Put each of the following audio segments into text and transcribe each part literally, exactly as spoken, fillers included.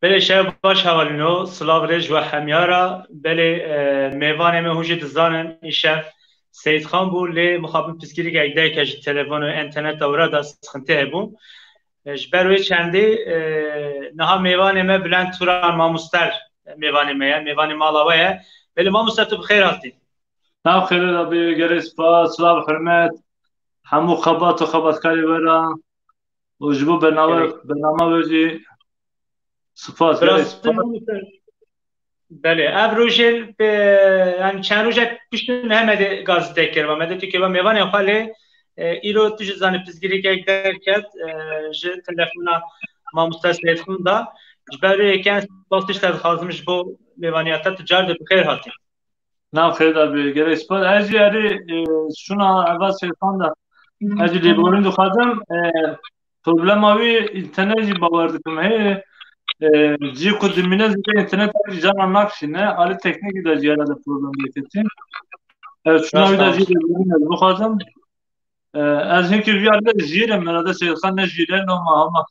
Belê, şev baş hevalino, silav rêj we hemya ra. Belê, e, mêvanê me hûn jî dizanin, îşev Seyîdxan bû, lê mixabin pirsgirêkek derke ji telefon û interneta wira de sixintî hebû. E, ji ber wê çendê, e, niha mêvanê me Bülent Turan mamoster mêvanê me ye, mêvanê mala we ye. Belê mamoste, tu bi xêr hatî. Nav xêrê de bî, gelek spas, silav, hurmet. Hemû xebat û xebatkarê we re û ji bo bername, Gelek. bernama we jî spas, Bi gelek rastî spas. Mamoste, belê, ev rojê, e, yani çend rojek pişt me de gazete kiriba, me de tu kiriba mêvanê xwe lê, e, îro tu jî zanî pirsgirêkek derket, e, ji telefona mamoste Seyîdxan da. Ji ber wê yekê ez spas tişt dixwazim ji bo mêvaniya te, tu car de bi xêr hatî. Nav xêr de bî, gelek spas. Ez jî erê, e, şûna eva Seyîdxan de. Ez jî lêborîn dixwazim. E, problema wî înternet jî bawer dikim. Hê, e, cî ku dimîne zî înternet jî caran nakişîne. Alî teknîkî de jî herhalde problem derketî. E, şûna wî de jî lêborîn ez bixwazim. E, ez hinkî vî alî de jîr im, herhalde Seyîdxan ne jîr e, no ma hema.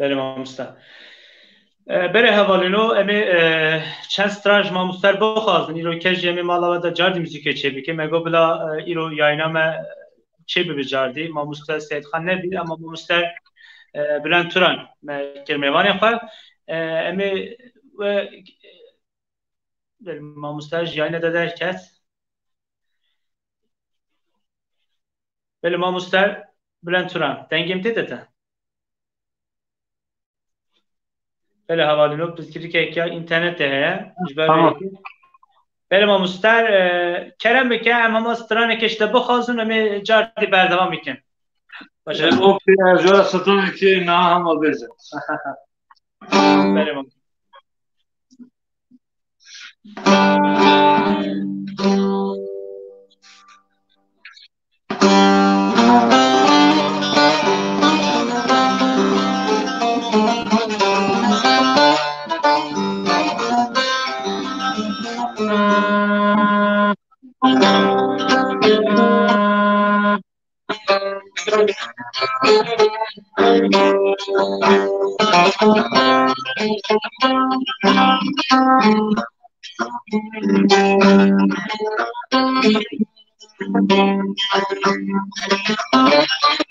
Belê mamoste. E, belê hevalino, em ê, e, çend stran ji mamoster bixwazin. Îro kes jî em ê mala we de cardî muzîkê çêbikin. Me got bila, e, îro yayîna me çêbibe cardî. Mamoste Seyîdxan nebî, ama mamoste, e, Bülent Turan me kir mêvanê xwe. E, em ê we, belê mamoste ji yayîne de derket. Belê mamoster Bülent Turan, dengê min tê de te? Belê hevalino, pirsgirêkek ya înternetê heye, ji ber Tamam. vê yekê. Belê mamoster, e, kerem bike, em hema stranekê ji te bixwazin, em ê cardî berdewam bikin. Baş e. E, okey, ez jara stranekê niha hema bêjim. Belê mamoster.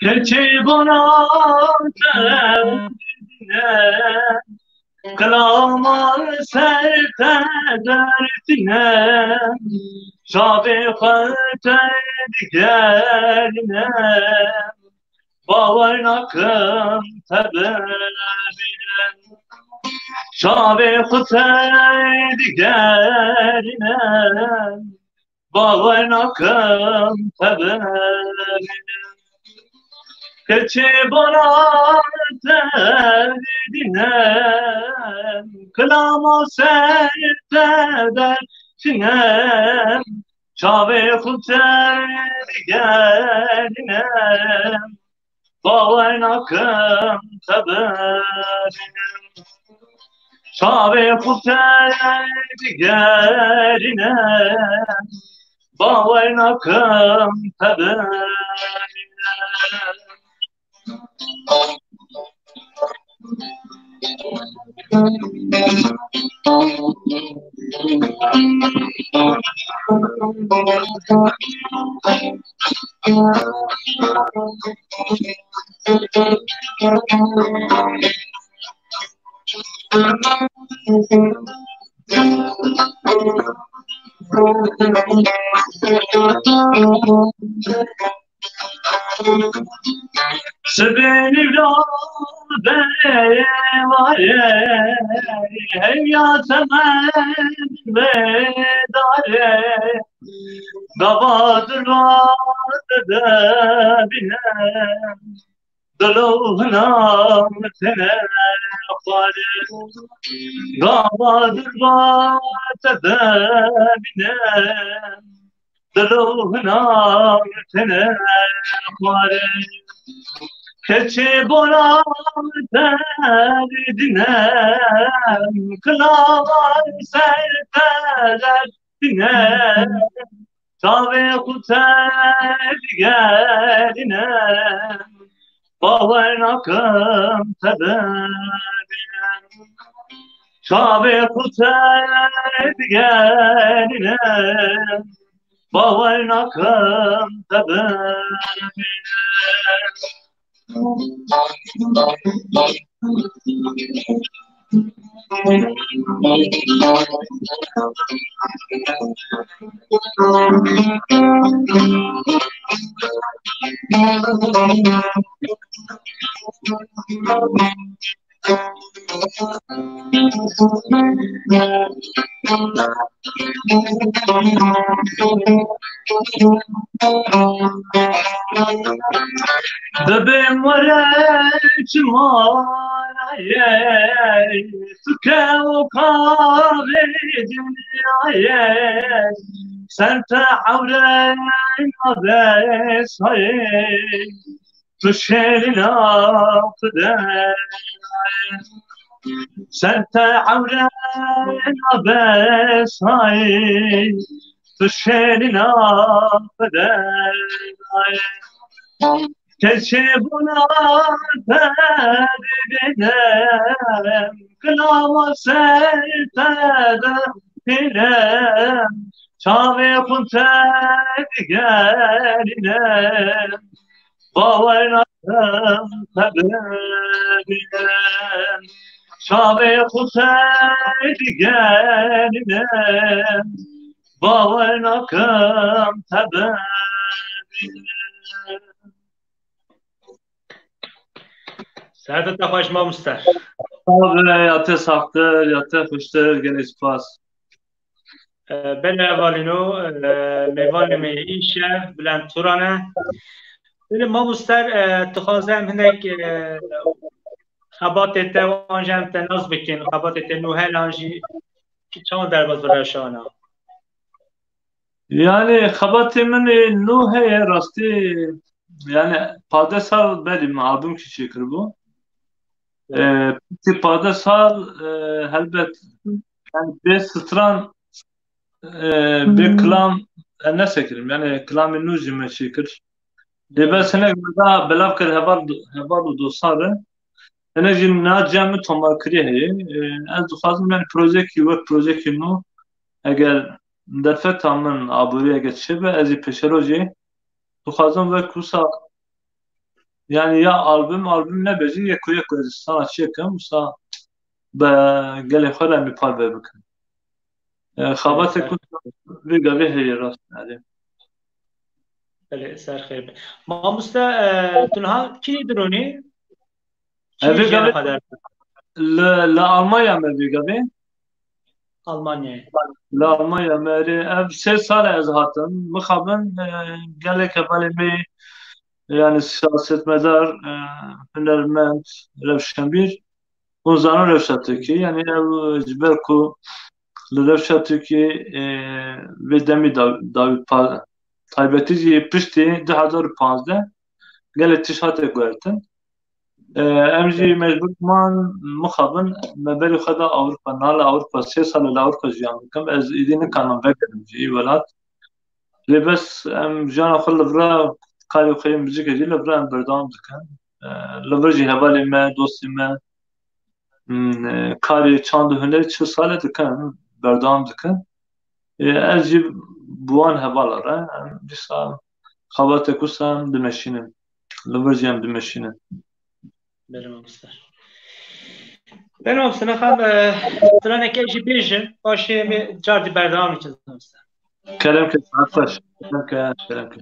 Keçê bona te dine, kilama ser te dertine, çavê xwe te digerine, bawer nakim te bibînim. Çavê xwe te digerine, bawer nakim te bibînim. Keçê bona te dînim, kilama ser te dertînim, çavê xwe te digerînim, bawer nakim te bibînim. Çavê xwe te digerînim, bawer nakim te bibînim. Sibê nîvro berê warê, heya temen vê darê, gava dirva te dibînim, dilo hinam tene xwarê, gava dirva te dibînim, dilo hinam tene xwarê. Keçê bona te dînim, kilama ser te derdînim, çavê xwe te digerînim, Bawer nakim te bibînim. Çavê xwe te digerînim. Bawer nakim te bibînim. Bibêm were çi manayê, tu ke û kavê dinyayê, ser te ewre nabe sayê. Tu şêrîna Xuda, ser te ewre nabe sayê. Tu şêrîna Xuda, keçê bona te bibînim, kilama ser te bibînim, çavê xwe te digerînim. Bawer nakim te bibînim, çavê xwe te digerînim. Bawer nakim te bibînim. Serheta te xweş mamoste. Sağ ol, ya te saxtir, ya te xweştir, gelek spas. E, belê hevalîno, e, mêvanê me yê îşev Bülent Turan e. Belê mamoste, e, dixwazim hinek, e, xebatê te wan jî em te nas bikin, xebatê te nû hel an jî çawan derbas bi rewşa wan a? Yani xebatê min ê nû heye rastî, yani pazdeh sal berî min albûmkî çêkiribû. E, piştî pazdeh sal, e, helbet, yani bê stran, e, bê kilam, e, nesekirim. Yani kilamê nû jî me çêkir. Lê bes hinek me da belav kir heval, heval û dostan re. Hinek jî na cem min tomarkirî heye. E, ez dixwazim yani projekî wek projekî nû, eger derfeta min aborî eger çêbe, ez jî pêşerojê dixwazim wek wisa, yani ya album, album nebe jî yek ku yek ku ez sanatçiyek im, wisa bi gelê xwe re em ê parve bikin. E, xebatê ku vê gavê heye rast, yani. Belê, ser xêr be. Mamoste, e, tu niha kî dironî? Kî Evê jiyana gavê xwe der? Li, li Almanya me vê gavê. Almanyayê. Li Almanya me erê. Ev sê sal e ez hatim. Mixabin, e, gelek hevalê me, yani siyasetmedar, e, hunermend, rewşenbîr, hûn zanin rewşa Tirkî. Yani ev ji ber ku li rewşa Tirkî, e, vê demî da-, dawî pa-, taybetî jî piştî du hezar û panzdeh gelek tişt hate guhertin. E, em jî mecbûr man mixabin me berî xwe da Ewropa. Niha li Ewropa, sê sal e li Ewropa jiyan dikim. Ez êdî nikanim vegerim jî welat. Lê bes em jiyana xwe li vir e, karê xwe yê muzîkê jî li vir e em berdewam dikin. E, li vir jî hevalê me, dostê me, hmm, e, karê çand û hunerî çil sal e dikin, berdewam dikin. E, ez jî bi wan hevala re, em dîsa xebatê ku em dimeşînin. Li vir jî em dimeşînin. Belê mamoste. Belê mamoste, nexem, e, straneke jî bêjin, paşê em ê car dî berdewam bikin mamoste. Kerem ke, saet xweş. Kerem ke, kerem ke.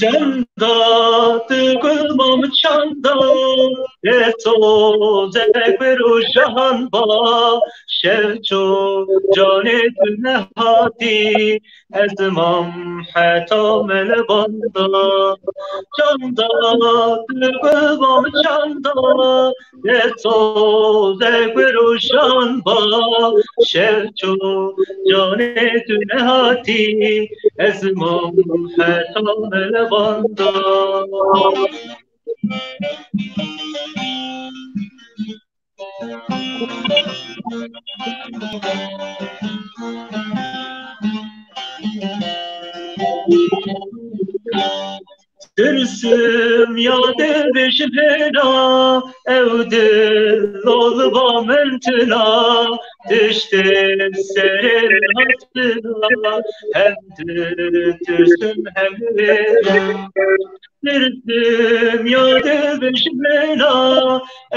Canda tu gul mam çanda. Dê sozek bi rojan ba, şev çû canê tu nehatî, ez mam heta me li banda. Çanda tu bi bam çanda, dê sozek bi rojan ba, şev çû canê tu nehatî, ez mam heta me li banda. Tirsim ya dibijmêra, ew dil lolba min tuna, tiştê serê min hatina, hem ditirsim hem wêrim. Tirsim ya dibijmêra,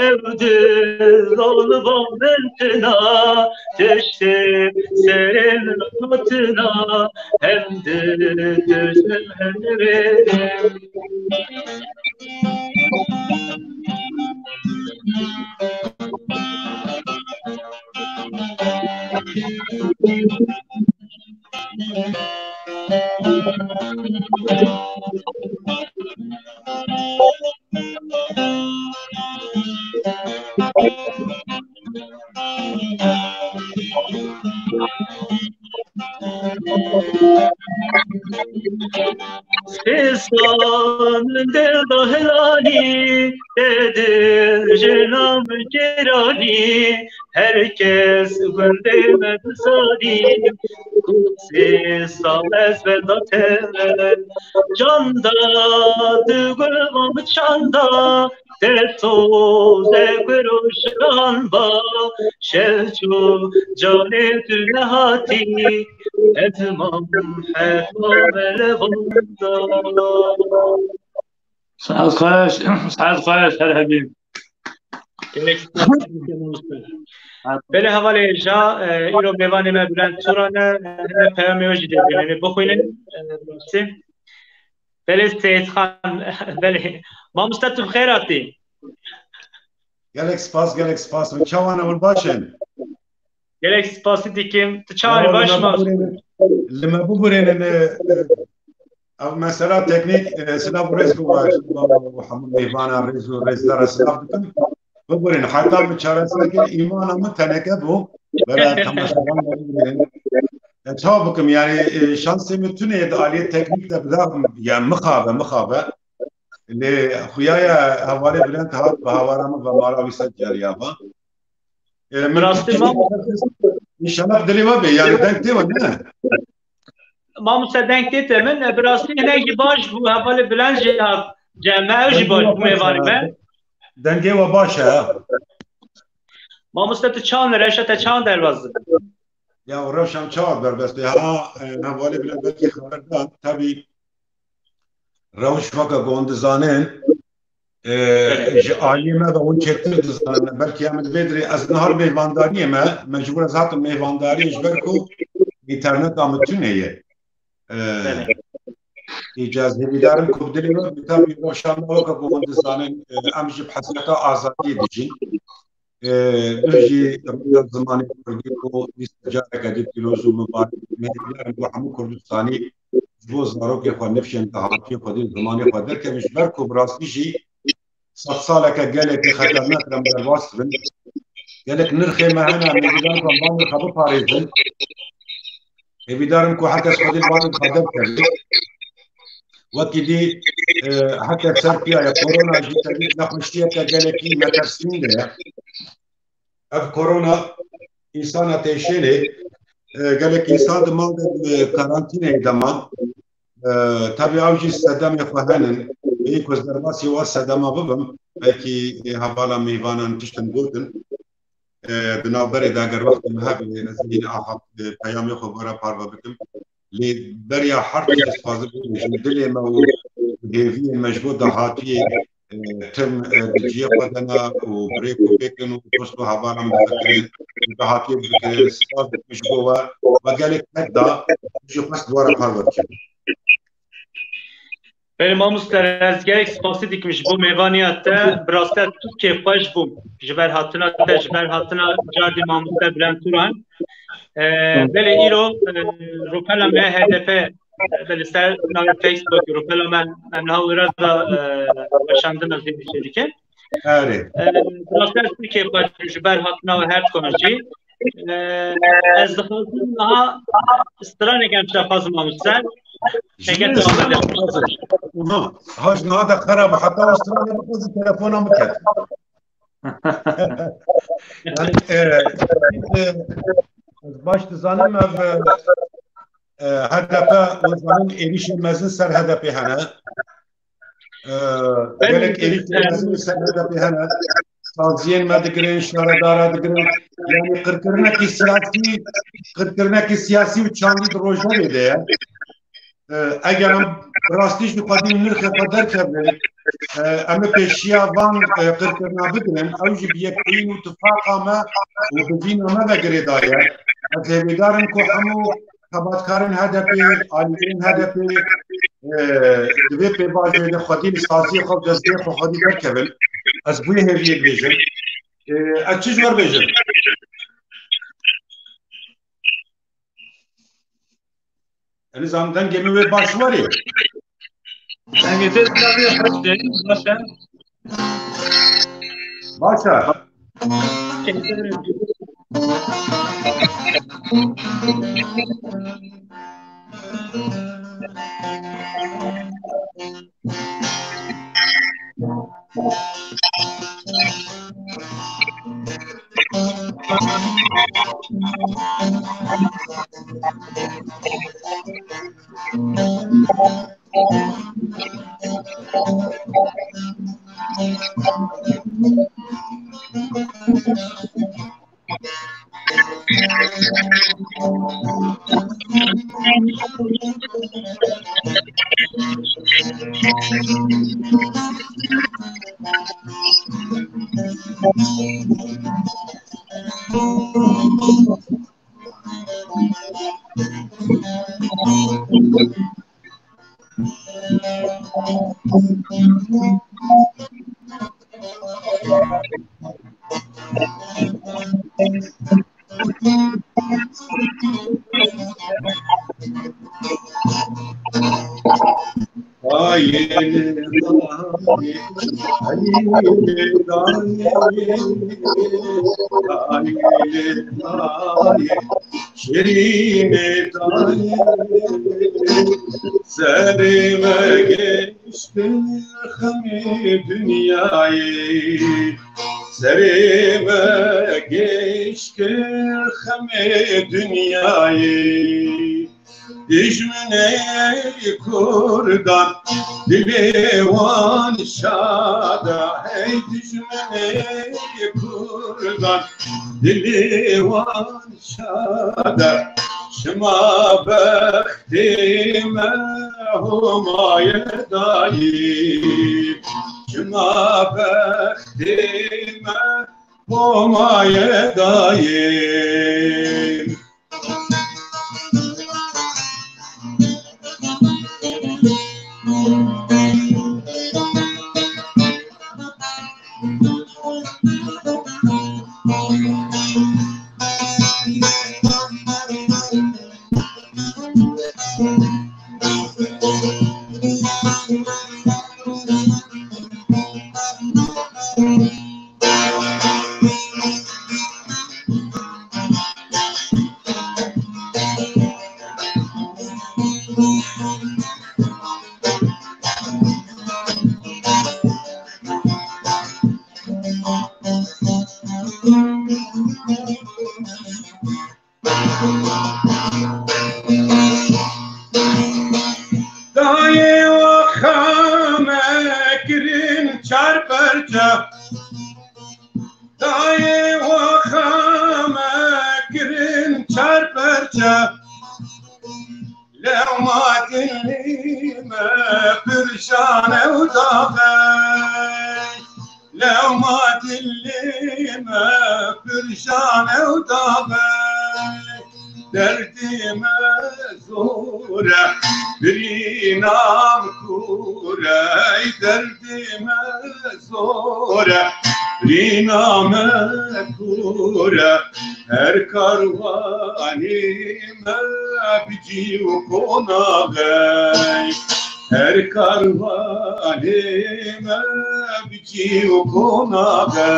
ew dil lolba min tuna, tiştê serê min hatina, hem ditirsim hem wêrim. Sê sal min dil da hilanî, tê dil jina min cêranî, her kes gundê me dizanî, ku sê sal ez benda te me. Çanda tu gulva min çanda, te soze ku rojan ba, şev çû canê tu nehatî, ez mam heta me li banda. Saet xweş, saet xweş, her hebî. Gelek spas dikim, mamoste. Belê hevalê ja, e, îro mêvanê me Bülent Turan e, e, hene peyamê wê jî dê bînin, bixwînin, e, bi rastî. Belê Seyîd Xan, belê. Mamoste tu bi xêr hatî. Gelek spas, gelek spas. Min çawan e, hûn baş in? Gelek spasî dikim. Tu çawan î, baş ma? Li me bibûrênin, e, e, ev mesela teknîk, e, silav û rêz ku we, hemû mêvanan rêz û rêzdara silav dikim. Bibûrênin, heta min çareser kir, îmana min teneke bû. Bera temaşevan me bibûrênin. E, çawa bikim, yani, e, şansê min tune ye di aliyê teknîk de bida, yani, mixabe, mixabe. Lê xuya ye hevalê Bülent hat bi hawara min ve mala wî sed cariya va. E, min rastî ma- înşallah dilê we bê, yani deng tê we ne? Mamoste deng tê te min, e, bi rastî hinek jî baş bû, hevalê Bülent jî hat cem me, ew jî baş bû mêvanê me. Dengê we baş e. Mamoste tu çawan, rewşa te çawan derbas dibe? Ya rewşa min çawa derbas be? Ha, e, hevalê Bülent belkî xeber dan, tabî rewş weke ku hûn dizanin, e, ji aliyê me ve hûn çêtir dizanin. Belkî em li vê dirê, ez niha li mêvandariyê me, mecbûr ez hatim mêvandariyê ji ber ku înterneta min tune ye. E, Belê. Îca ez hêvîdar im ku bi dilê me bê, tabî rewşa me weke ku hûn dizanin, e, em ji bi hesreta azadiyê dijîn. E, tu jî rûdewê zimanê kurdî ku bîst careke dî pîroz û mibarek. Me hêvîdar im ku hemû Kurdistanî ji bo zarokê xwe nifşên dahatiyê xwedî zimanê xwe derkevin, ji ber ku bi rastî jî sed saleke gelekî xeternak em derbas dibin. Gelek nirxê me hene, em hêvîdar im ku em van nirxa biparêzin. Hêvîdar im ku her kes xwedî li van nirxa derkeve. Wekî dî, e, heke ser piya ye, korona jî tevî nexweşiyeke gelekî metirsîn de ye. Ev korona însana têşênê, e, gelek însan di mal de, e, karantîneyê de man. E, tabî ew jî sedemê xwe henin. Ê ku ez derbasî wa sedema bibim, belkî, e, hevala mêvanan tiştin gotin. E, di navberê de eger wextê min hebê, ez yine aha, e, peyamê xwe bara parve bikim. Lê beriya her tişt ez dixwazim bibêjim, dilê me û hêviyên me ji bo dahatiyê, e, tim, e, di cihê xwe de ne û bi rêk û pêk in û dost û hevalan bifikirin, dahatiyê bifikirin, spas dikim ji bo we, we gelek tek da, jî xwest bi we re parve bikim. Belê mamoste, ez gelek spasî dikim ji bo mêvaniya te. Bi rastî ez pir kêfxweş bûm ji ber hatina te, ji ber hatina cardî mamoste Bülent Turan. E, belê îro, e, rûpela me H D P, belê ser navê Facebook, rûpela me, em niha wira da, e, weşandina zî dike. Erê. E, bi rastî ez pir kêfxweş bûm ji ber hatina we her dikona jî. E, ez dixwazim niha stranek em şaxazim mamoste. Eger tu amade. Aha, haj niha de xera bi heta strane bixwazim telefona min ket. Yani, e, e, ez baş dizanim ev, e, H D P û zanin êrîşê mezin ser H D P hene. E, Belê, gelek êrîşê e, mezin ser H D P hene. Saziyên me digirin, şaredara digirin. Yani qirkirinekî siyasî, qirkirinekî siyasî û çandî di rojevê de ye. E, eger em bi rastî jî xwedî nirxê xwe derkevin, e, em ê pêşiya van, e, qirkirina bigirin, ew jî bi yekbûyîn û tifaqa me û bi vîna me ve girêdayî ye. Ez hêvîdar im ku hemû xebatkarên H D P, alîgirên H D P, e, di vê pêvajoyê de xwedî li saziyê xwe û dezgehê xwe xwedî derkevin. Ez bi wê hêviyê dibêjim. E, ez çi ji we re bêjim? Elîzan, dengê min wê baş werê. Dengê te ziyadê xweş e, baş e. Baş e. Şirînê dayê, serê me geş kir xemê dinyayê. Serê me geş kir xemê dinyayê. Dijminê Kurdan dilê wan şada, hey dijminê Kurdan dilê wan şada. Şima bextê me Homaye dayê, şima bextê me Homaye dayê. Dayê waxa me kirin çar perçe. Dayê waxa me kirin çar perçe. Lewma dilê me pirşan ew daxey. Lewma dilê me pirşan ew daxey. Derdê me zor e, birîna min kûr e, ey derdê me zor e, birîna me kûr e. Her karwanê me bi cî û qonax e, her karwanê me bi cî û qonax e.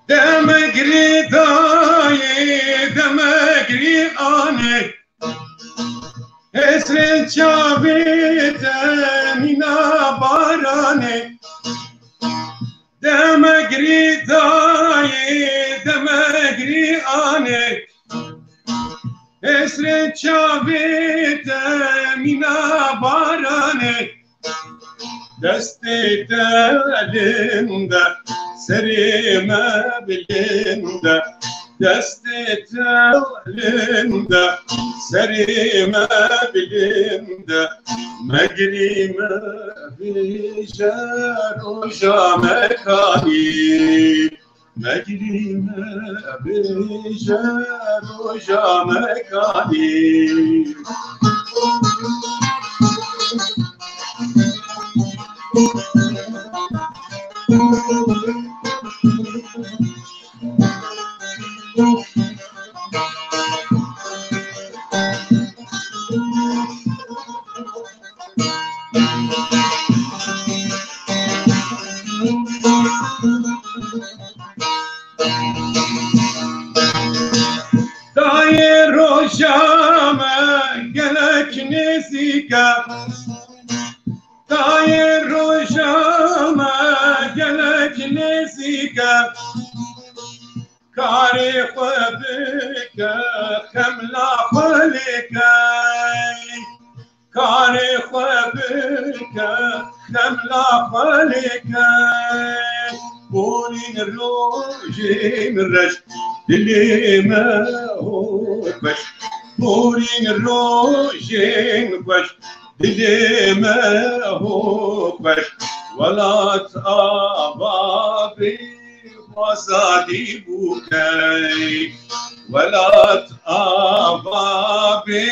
Demegirî dayê, demegirî anê, hesret çavê te mîna baranê. Demegirî dayê, demegirî anê, hesret çavê te mîna baranê. Destê te elinde, serê me bilinde. Destê te elinde, serê me bilinde. Megirî me bêje roja me kanî. Megirî me bêje roja me kanî. Dayê roja me gelek nêzîk e. Dayê roja me gelek nêzîk e. Karê xwe bike, xemla xwe lêke. Karê xwe bike, xemla xwe lêke. Borîn rojên reş, dilê me ho xweş. Borîn rojên xweş, dilê me ho xweş. Welat ava bê, azadî bûkey. Welat ava bê,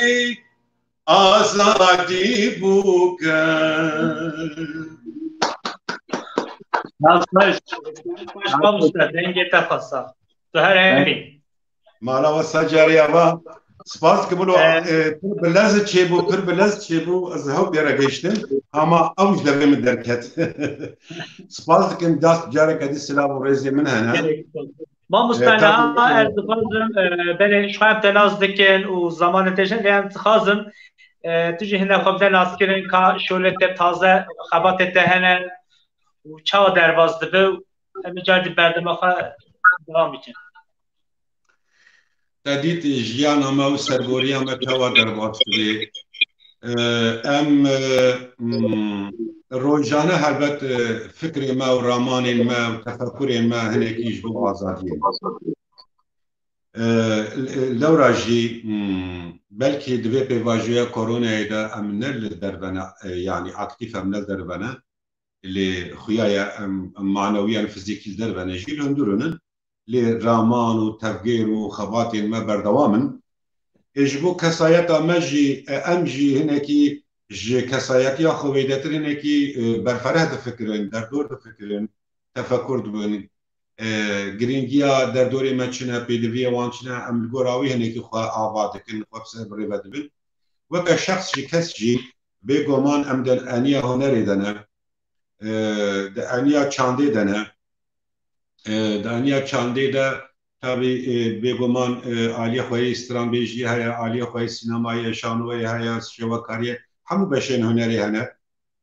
azadî bûke. Nas baş, baş mamoste, dengê te xwesa. Tu her hemî. Mala we sacarê ava. Spas dikim, wilo, Ee, e, pir bi lez çêbû, pir bi lez çêbû, ez hew pê re gehiştim. Ama ew ji devê min derket. Spas dikim, dest careke dî silav û rêzê min hene. Gerek yok. Mamoste, e, niha ez dixwazim, e, belê ji xwe em te nas dikin û zamanê te jî, lê em dixwazim, e, tu jî hinek xwe bide naskirin ka şolê te taze, xebatê te hene û çawa derbas dibe û em ê car dî berdema xwe dewam bikin. Te dît jiyana me û sergoriya me çawa derbas dibe. E, em, e, mm, rojane helbet, e, fikrê me û ramanên me û tefekurên me hinekî ji bo azadiyê. E, lewra jî, mm, belkî di vê pêvajoya koronayê de em ne li derve ne, e, yanî aktîf em ne li derve ne, lê xuya ye em, em manewiyan fizîkî li derve ne jî li hundirûn in. Lê raman û tevgêr û xebatên me berdewam in. Ê, ji bo kesayeta me jî, e, em jî hinekî ji kesayetiya xwe wêdetir hinekî, e, berfereh difikirin, derdor difikirin, tefekur dibin. E, girîngiya derdorê me çi ne, pêdiviyê wan çi ne, em li gora wî hinekî xwe ava dikin, xwe bi ser bi rê ve dibin. Weke şexs jî, kes jî, bêguman em di eniya hunerê de ne, e, di eniya çandê de ne. E, di eniya çandê de tabî, e, bêguman, e, aliyê xwe yê stranbêjiyê heye, aliyê xwe yê sînemayê, şanoyê heye, şêwekariyê, hemû beşên hunerê hene.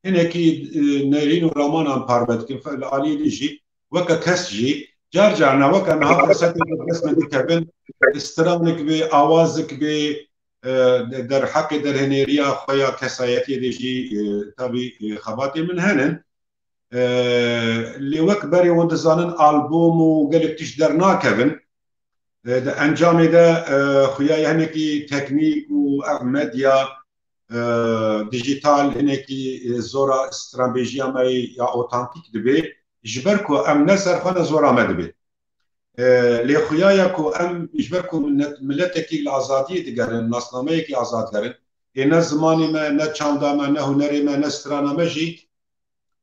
Hinekî, e, nerîn û ramanan parve dikin, fe-, li aliyê din jî, weke kes jî, car carna weke niha firsetên bi dest me dikevin, stranek bê, awazik bê, e, de-, derheqê derhêneriya xwe ya kesayetiyê de jî, e, tabî, e, xebatê min henin. E, lê wek berê hûn dizanin albûm û gelek tişt dernakevin. E, di encamê de, e, xuya ye hinekî teknîk û ev medya, e, dijîtal hinekî, e, zora stranbêjiya me ya otantîk dibe, ji ber ku em ne ser xwe ne zora me dibe. E, lê xuya ye ku em ji ber ku milet-, miletekî li azadiyê digerin, nasnameyekî azad digerin, ê ne zimanê me, ne çanda me, ne hunerê me, ne strana me jî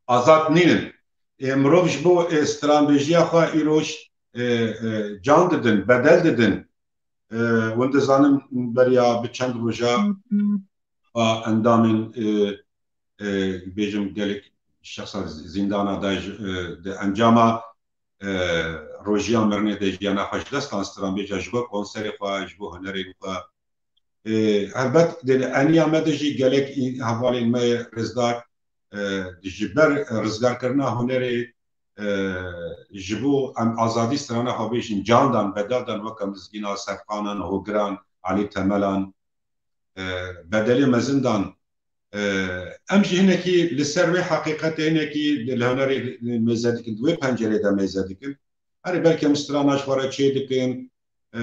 azad nînin. E, mirov ji bo, e, stranbêjiya xwe îroj, e, e, can didin, bedel didin. E, hûn dizanin beriya bi çend roja xwe endamên, e, e, bêjim gelek şexsa zîndana da ji, e, di encama, e, rojiya mirinê de jiyana xwe ji dest dan stranbêja ji bo konserê xwe, ji bo hunerên xwe. E, helbet di eniya me de jî gelek î-, hevalên me yê rêzdar, e, ji ber rizgarkirina hunerê, e, ji bo em azadî strana xwe bêjin, can dan, bedel dan, weke Mizgîna Serqanan, Hogiran, Alî Temelan, e, bedelê mezin dan. E, em jî hinekî li ser wê heqîqetê hinekî li hunerê mêze dikin, di wê pencerê de mêze dikin. Erê belkî em strana ji xwe re çê dikin, e,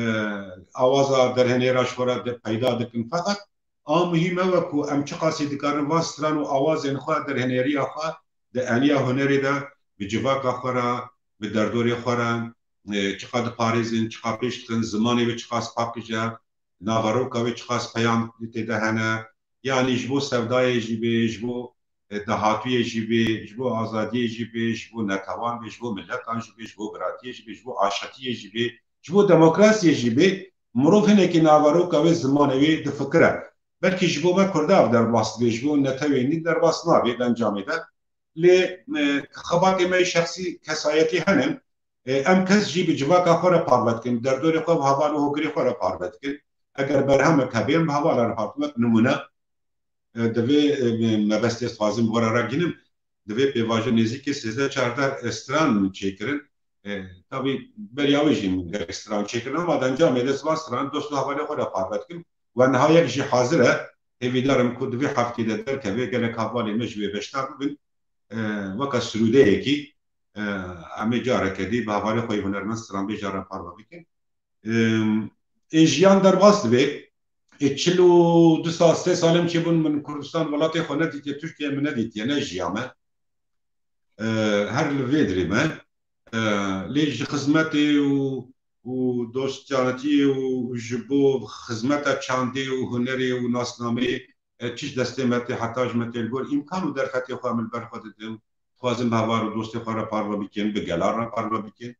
awaza derhênêra ji xwe re de peyda dikin. Feqet a muhîm ew e ku em çiqasî dikarin van stran û awazên xwe, derhêneriya xwe di eniya hunerê de bi civaka xwe re, bi derdorê xwe re, e, çiqa diparêzin, çiqa pêş dixin, zimanê wê çiqas paqij e, naveroka wê çiqas peyam tê de hene, yanî ji bo sevdayê jî bê, ji bo, e, dahatûyê jî bê, ji bo azadiyê jî bê, ji bo netewan bê, ji bo miletan jî bê, ji bo biratiyê jî bê, ji bo aşitiyê jî bê, ji bo demokrasiyê jî bê, mirov hinekî naveroka wê, zimanê wê difikire. Belkî ji bo me Kurda ev derbas dibe, ji bo netewên din derbas nabe di encamê de. Lê, e, xebatê me yê şexsî, kesayetî hene. E, em kes jî bi civaka xwe re parve dikin, derdorê xwe bi heval û hogirê xwe re parve dikin. Eger berhemek hebe, em bi hevalan re parve dikin. Wek nimûne, e, divê, e, mebestê ez dixwazim bi we re ragihînim, divê pêvajo nêzîkî sêzdeh çardeh stran çêkirin. E, tabî beriya wê jî min gelek stran çêkirin, ama di encamê de ez van stran dost û hevalê xwe re parve dikim. We niha yek jî hazir e, hêvîdar im ku di vê heftê de derkeve, gelek hevalên me ji wê beşdar bibin. E, weke sirûdeyekî, e, em ê careke dî bi hevalê xwe yê hunermend stranbêja re parve bikin. E, ê jiyan derbas dibe. Ê çil û du sal, sê sal em çêbûn, min Kurdistan welatê xwe nedîtiye, Tirkiye min nedîtiye, ne jiya me. E, her li vê dirê me. E, lê ji xizmetê û, û dostcanetiyê û ji bo xizmeta çandê û hunerê û nasnameyê, e, çi ji destê me tê, heta ji me tê li gor îmkan û derfetê xwe em li ber xwe didin. Dixwazin bi heval û dostê xwe re parve bikin, bi gelan re parve bikin.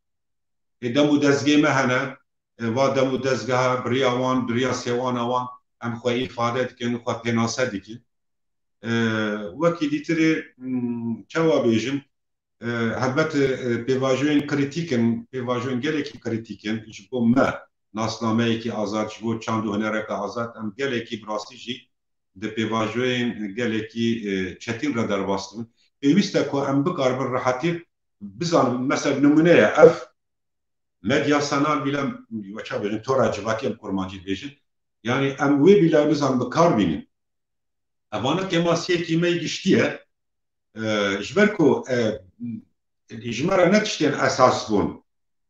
Ê dem û dezgê me hene, e, va dem û dezgeha bi riya wan, bi riya sêwana wan em xwe îfade dikin, xwe pênase dikin. E, wekî dîtirê, hmm, çawa bêjim, e, helbet, e, pêvajoyên krîtîk in, pêvajoyên gelekî krîtîk in ji bo me nasnameyekî azad, ji bo çand û hunereke azad, em gelekî bi rastî jî di pêvajoyên gelekî, e, çetîn re derbas dibin. Pêwîst e ku em bikaribin rehetî bizanin, mesela nimûne ye ev medya sanal bîle, we çawa bêjin, tora civakî em kurmancî dibêjin. Yanî em wê bîle bizanin bi kar bînin. Evana kêmasiyekî me yê giştî ye. E, ji ber ku, e, ji me re ne tiştên esas bûn.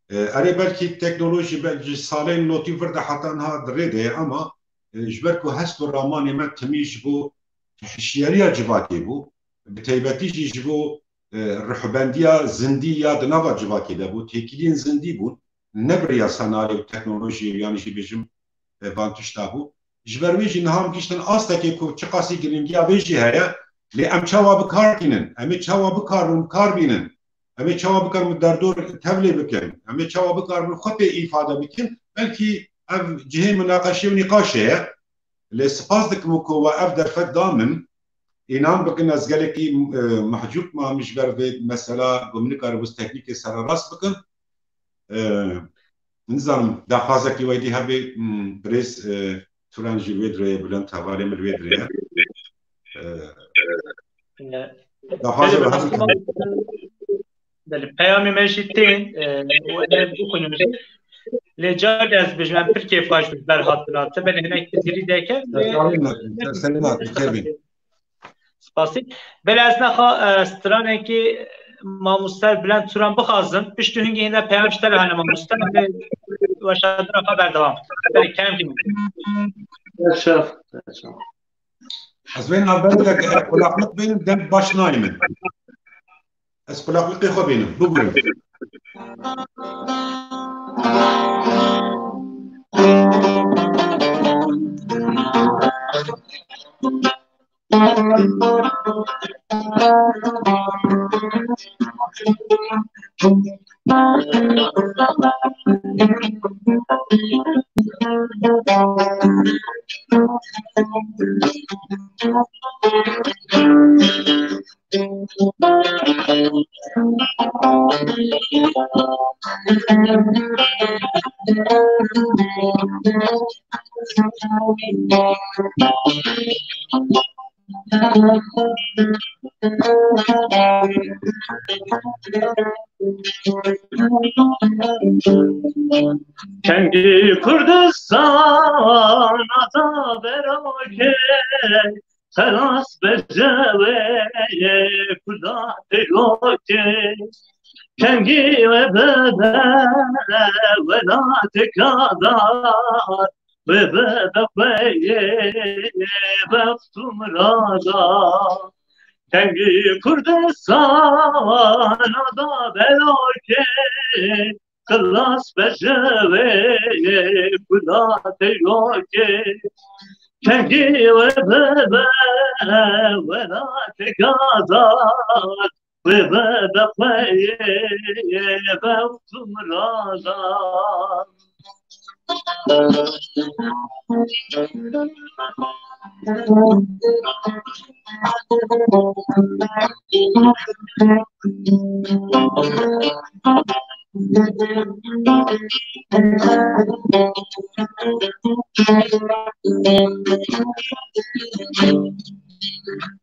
E, erê belkî teknolojî be-, ji salên notî vir de heta niha di rê de ye, ama, e, ji ber ku hest û ramanê me timî ji bo hişyariya civakê bû, bi taybetî jî ji bo, e, rihbendiya zindî ya di nava civakê de bû, têkiliyên zindî bûn, ne bi riya sanalê û teknolojiyê, yanî jî bêjim, e, van tişta bû. Ji ber wê jî niha em gihîştin astekê ku çiqasî girîngiya vê jî heye, lê em çawa bi kar tînin, em ê çawa bikarin, bi kar bînin, em ê çawa bikarin derdor tevlê bikin, em ê çawa bikarin xwe pê îfade bikin, belkî ev cihê minaqeşê û nîqaşê ye. Lê spas dikim ku we ev derfet da min. Înan bikin ez gelekî, e, mehcûb mam ji ber vê mesela ku min nikaribû teknîkê sererast bikim. E, nizanim, daxwazekî we dî hebe, m, birêz, e, Turan jî wê dirê ye, Bülent hevalê min wê dirê ye. E, daxwazê Belê, we hebe. Belê, peyamê me jî tên, e, û em ê bixwînin jî. Lê carek ez bêjim, em pir kêfxweş bûn ber hatina te. Belê hinek pirsgirî derket, lê Sersalî me, sersalî me, kevin. Spasî. Belê ez nexa, e, stranekî mamoste Bülent Turan bixwazim. Piştî hingê hîne peyam ji te re hene mamoste. Em ê weşandina xwe berdewam. Belê, kerem kî. Yaşa, yaşa. Ez vê navberê de kulaklık benim, dem baş nayê min. Ez kulaklıkê xwe bînim. Bibûrin. Kengî Kurdistan ada berokê, xelas be cewê Kurda têrokê. Kengî we bibe welatê kadar, we bibe xweyê bext û mirada. Kengî Kurdistan ada berokê, xilas be ji wê Kurda têrokê. Kengî we bibe welatê kadar, we bibe xweyê bext û mirada.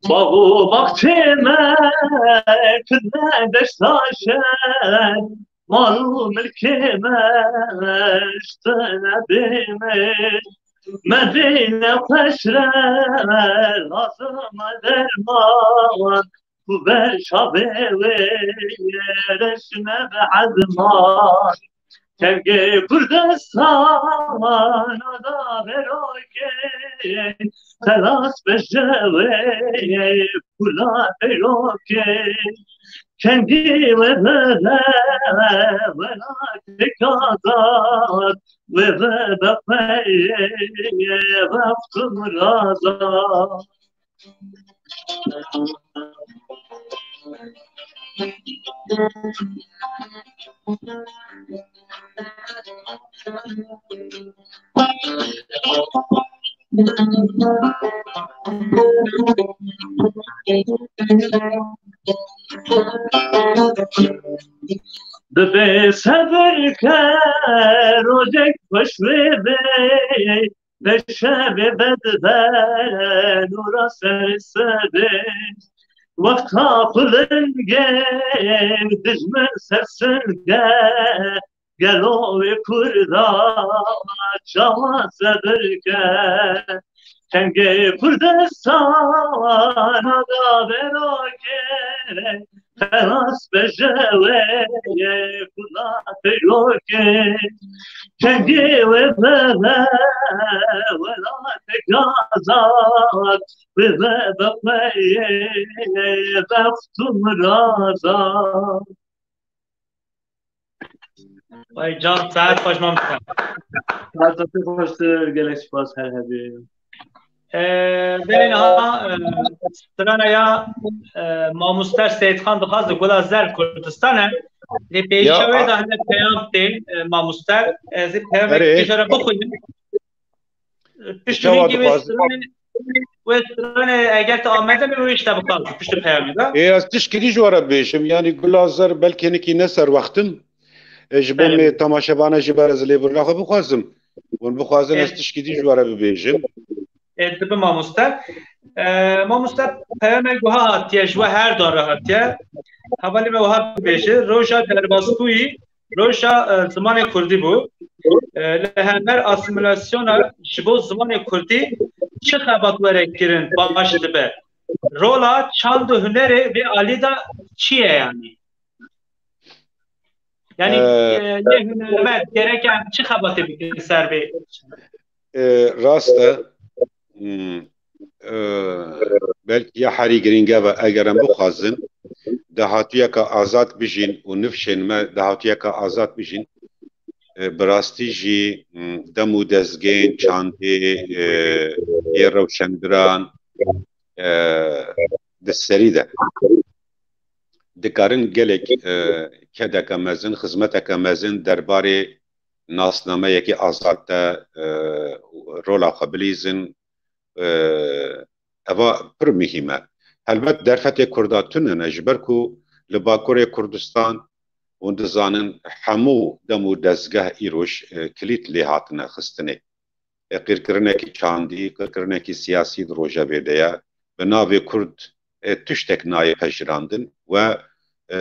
Bax û baxçê me kirine deşta şer, mal û milkê me ştine bê me. Me bîne xweş re lazim e derman, ku ber çavê wê reş nebe ezman. Kengê Kurdistan ada berokê, xelas be ji wê Kurda têrokê. Kengî we bibe welatê kadar, we bibe xweyê bext û mirada. Dibê sebir ke rojek xweş wê bê, Neşevê bedben û ra ser sedê, wexta xulingê dijmin ser singe, gelo wê Kurda çawa sebir ke? Kengê Kurdistana da verokê, xelas be ji wê Kurda têrokê. Kengê wê bibe welatê azad, bibe be xweyê bext û mirada. Vay can, saet xweş mamoste. Saet xweştir, gelek spas, her hebî. Ee, Belê niha, e, strana ya, e, mamoster Seyîdxan dixwaz di Gula Zer Kurdistan e. Lê pêşiya wê de hene peyam tê, e, mamoster. Ez ê peyamekî Erê. Pêşiya re bixwînim. Piştî Çawa hingî wê dixwazî? Stranê, wê stranê eger tu amade bî, wê ji te bixwazim, piştî peyamê de. Ê, ez tişkî dî ji we re bêjim. Yanî Gula Zer belkê nikî ne ser wextin. E, ji bo Belê. Me temaşevana jî ber ez lê birina xwe bixwazim. Hûn bixwazin ez Ê. Tişkî dî ji we re bibêjim. Ê, dibi mamoste. E, mamoste, peyame guha hatiye, ji we her dan re hatiye. Hevalê me wiha dibêje, roja derbasbûyî, roja, e, zimanê kurdî bû. E, li hember asîmîlasyona ji bo zimanê kurdî çi xebat were kirin baş dibe? Rola çand û hunerê vê alî de çi ye yanî? Yanî, Ee, e, yê hunermend gerek em çi xebatê bikin ser vê? E, rast e. Hmm. E, belkî ya herî girîng ev e, eger em bixwazin dahatûyeke azad bijîn û nifşên me dahatûyeke azad bijîn, e, bi rastî jî, hmm, dem û dezgehên çandê, e, yê rewşenbiran, e, di serî de dikarin gelek, e, kedeke mezin, xizmeteke mezin derbarê nasnameyekî azad de, e, rola xwe bilîzin. E, eva pir muhîm e. Helbet derfetê Kurda tune ne, ji ber ku li Bakurê Kurdistan hûn dizanin hemû dem û dezgeh îroj, e, kilît lê hatine xistinê. E, qîrkirinekî çandî, qîrkirinekî siyasî di rojevê de ye. Bi navê Kurd, e, tiştek nayê pejirandin we, e,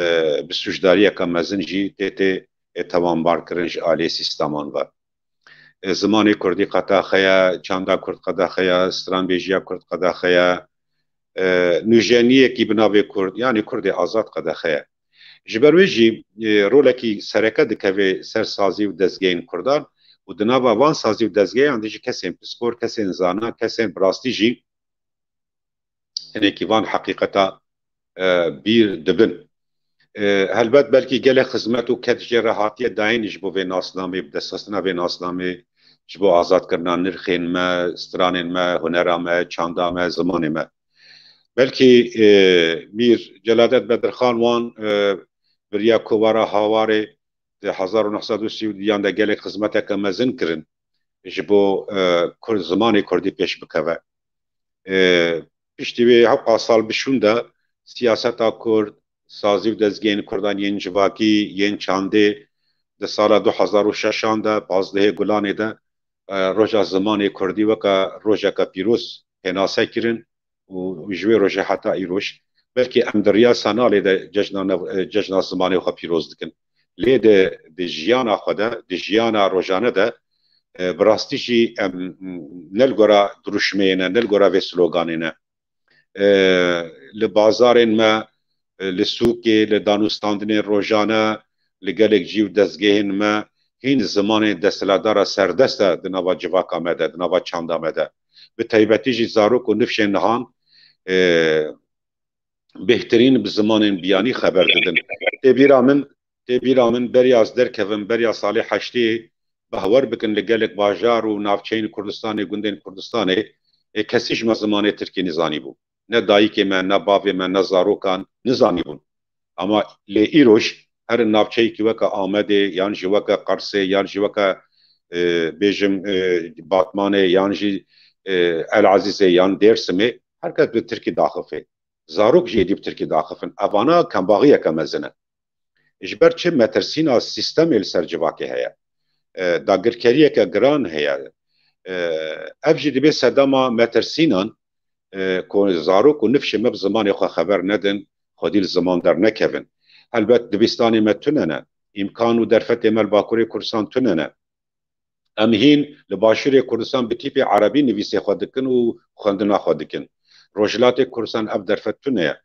bi sûcdariyeke mezin jî tê tê, e, tewanbarkirin ji aliyê sîsteman ve. E, zimanê kurdî qedaxe ye, çanda kurd qedaxe ye, stranbêjiya kurd qedaxe ye, e, nûjeniyekî bi navê kurd, yanî kurdê azad qedaxe ye. Ji ber wê jî, e, rolekî sereke dikeve ser sazî û dezgehên kurdan û di nava van sazî û dezgehan de jî kesên pispor, kesên zana, kesên bi rastî jî hinekî van heqîqeta, e, bîr dibin. E, helbet belkî gelek xizmet û ked jê re hatiye dayîn ji bo vê nasnamê, bi destxistina vê nasnamê, ji bo azadkirina nirxên me, stranên me, hunera me, çanda me, zimanê me. Belkî, e, Mîr Celadet Bedirxan wan, e, bi riya kovara Hawarê di hezar û neh sed û sî û duyan de gelek xizmeteke mezin kirin ji bo, e, Kurd, zimanê kurdî pêş bikeve. E, piştî wê hewqa sal bi şûn de siyaseta kurd, sazî û dezgehên kurdan yên civakî, yên çandê di sala du hezar û şeşan de, pazdehê Gulanê de, e, roja zimanê kurdî weke rojeke pîroz pênase kirin û ji wê rojê heta îroj, belkî em di riya Sanalê de cejna nev-, e, cejna zimanê xwe pîroz dikin. Lê di, di jiyana xwe de, di jiyana rojane de, e, bi rastî jî em, m, ne li gora dirûşmeyê ne, ne li gora vê sloganê ne. E, li bazarên me, e, li sûkê, li danûstandinên rojane, li gelek cî û dezgehên me hîn zimanên desthilatdara serdest e di nava civaka me de, di nava çanda me de. Bi taybetî jî zarok û nifşên nihan, e, bêhtirîn bi zimanên biyanî xeber didin. Tê bîra min, tê bîra min beriya ez derkevim, beriya salê heştê, bawer bikin li gelek bajar û navçeyên Kurdistanê, gundên Kurdistanê, ê kesî ji me zimanê tirkî nizanîbû. Ne dayikê me, ne bavê me, ne zarokan nizanîbûn. Ama lê îroj herin navçeyekî weke Amedê, yan jî weke Qersê, yan jî weke, e, bêjim, e, Batmanê, yan jî, e, El Azîzê, yan Dêrsimê, her kes bi tirkî daxifê. Zarok jî êdî bi tirkî daxifin. Evana kembaxiyeke mezin e. Ji ber çi? Metirsîna sîstemê li ser civakê heye. E, dagirkeriyeke giran heye. E, ev jî dibe sedema metirsînan, e, ku zarok û nifşê me bi zimanê xwe xeber nedin, xwedî li ziman dernekevin. Helbet dibistanê me tune ne. Îmkan û derfetê me li Bakurê Kurdistan tune ne. Em hîn li Başûrê Kurdistan bi tîpê erebî nivîsê xwe dikin û xwendina xwe dikin. Rojhilatê Kurdistan ev derfet tune ye.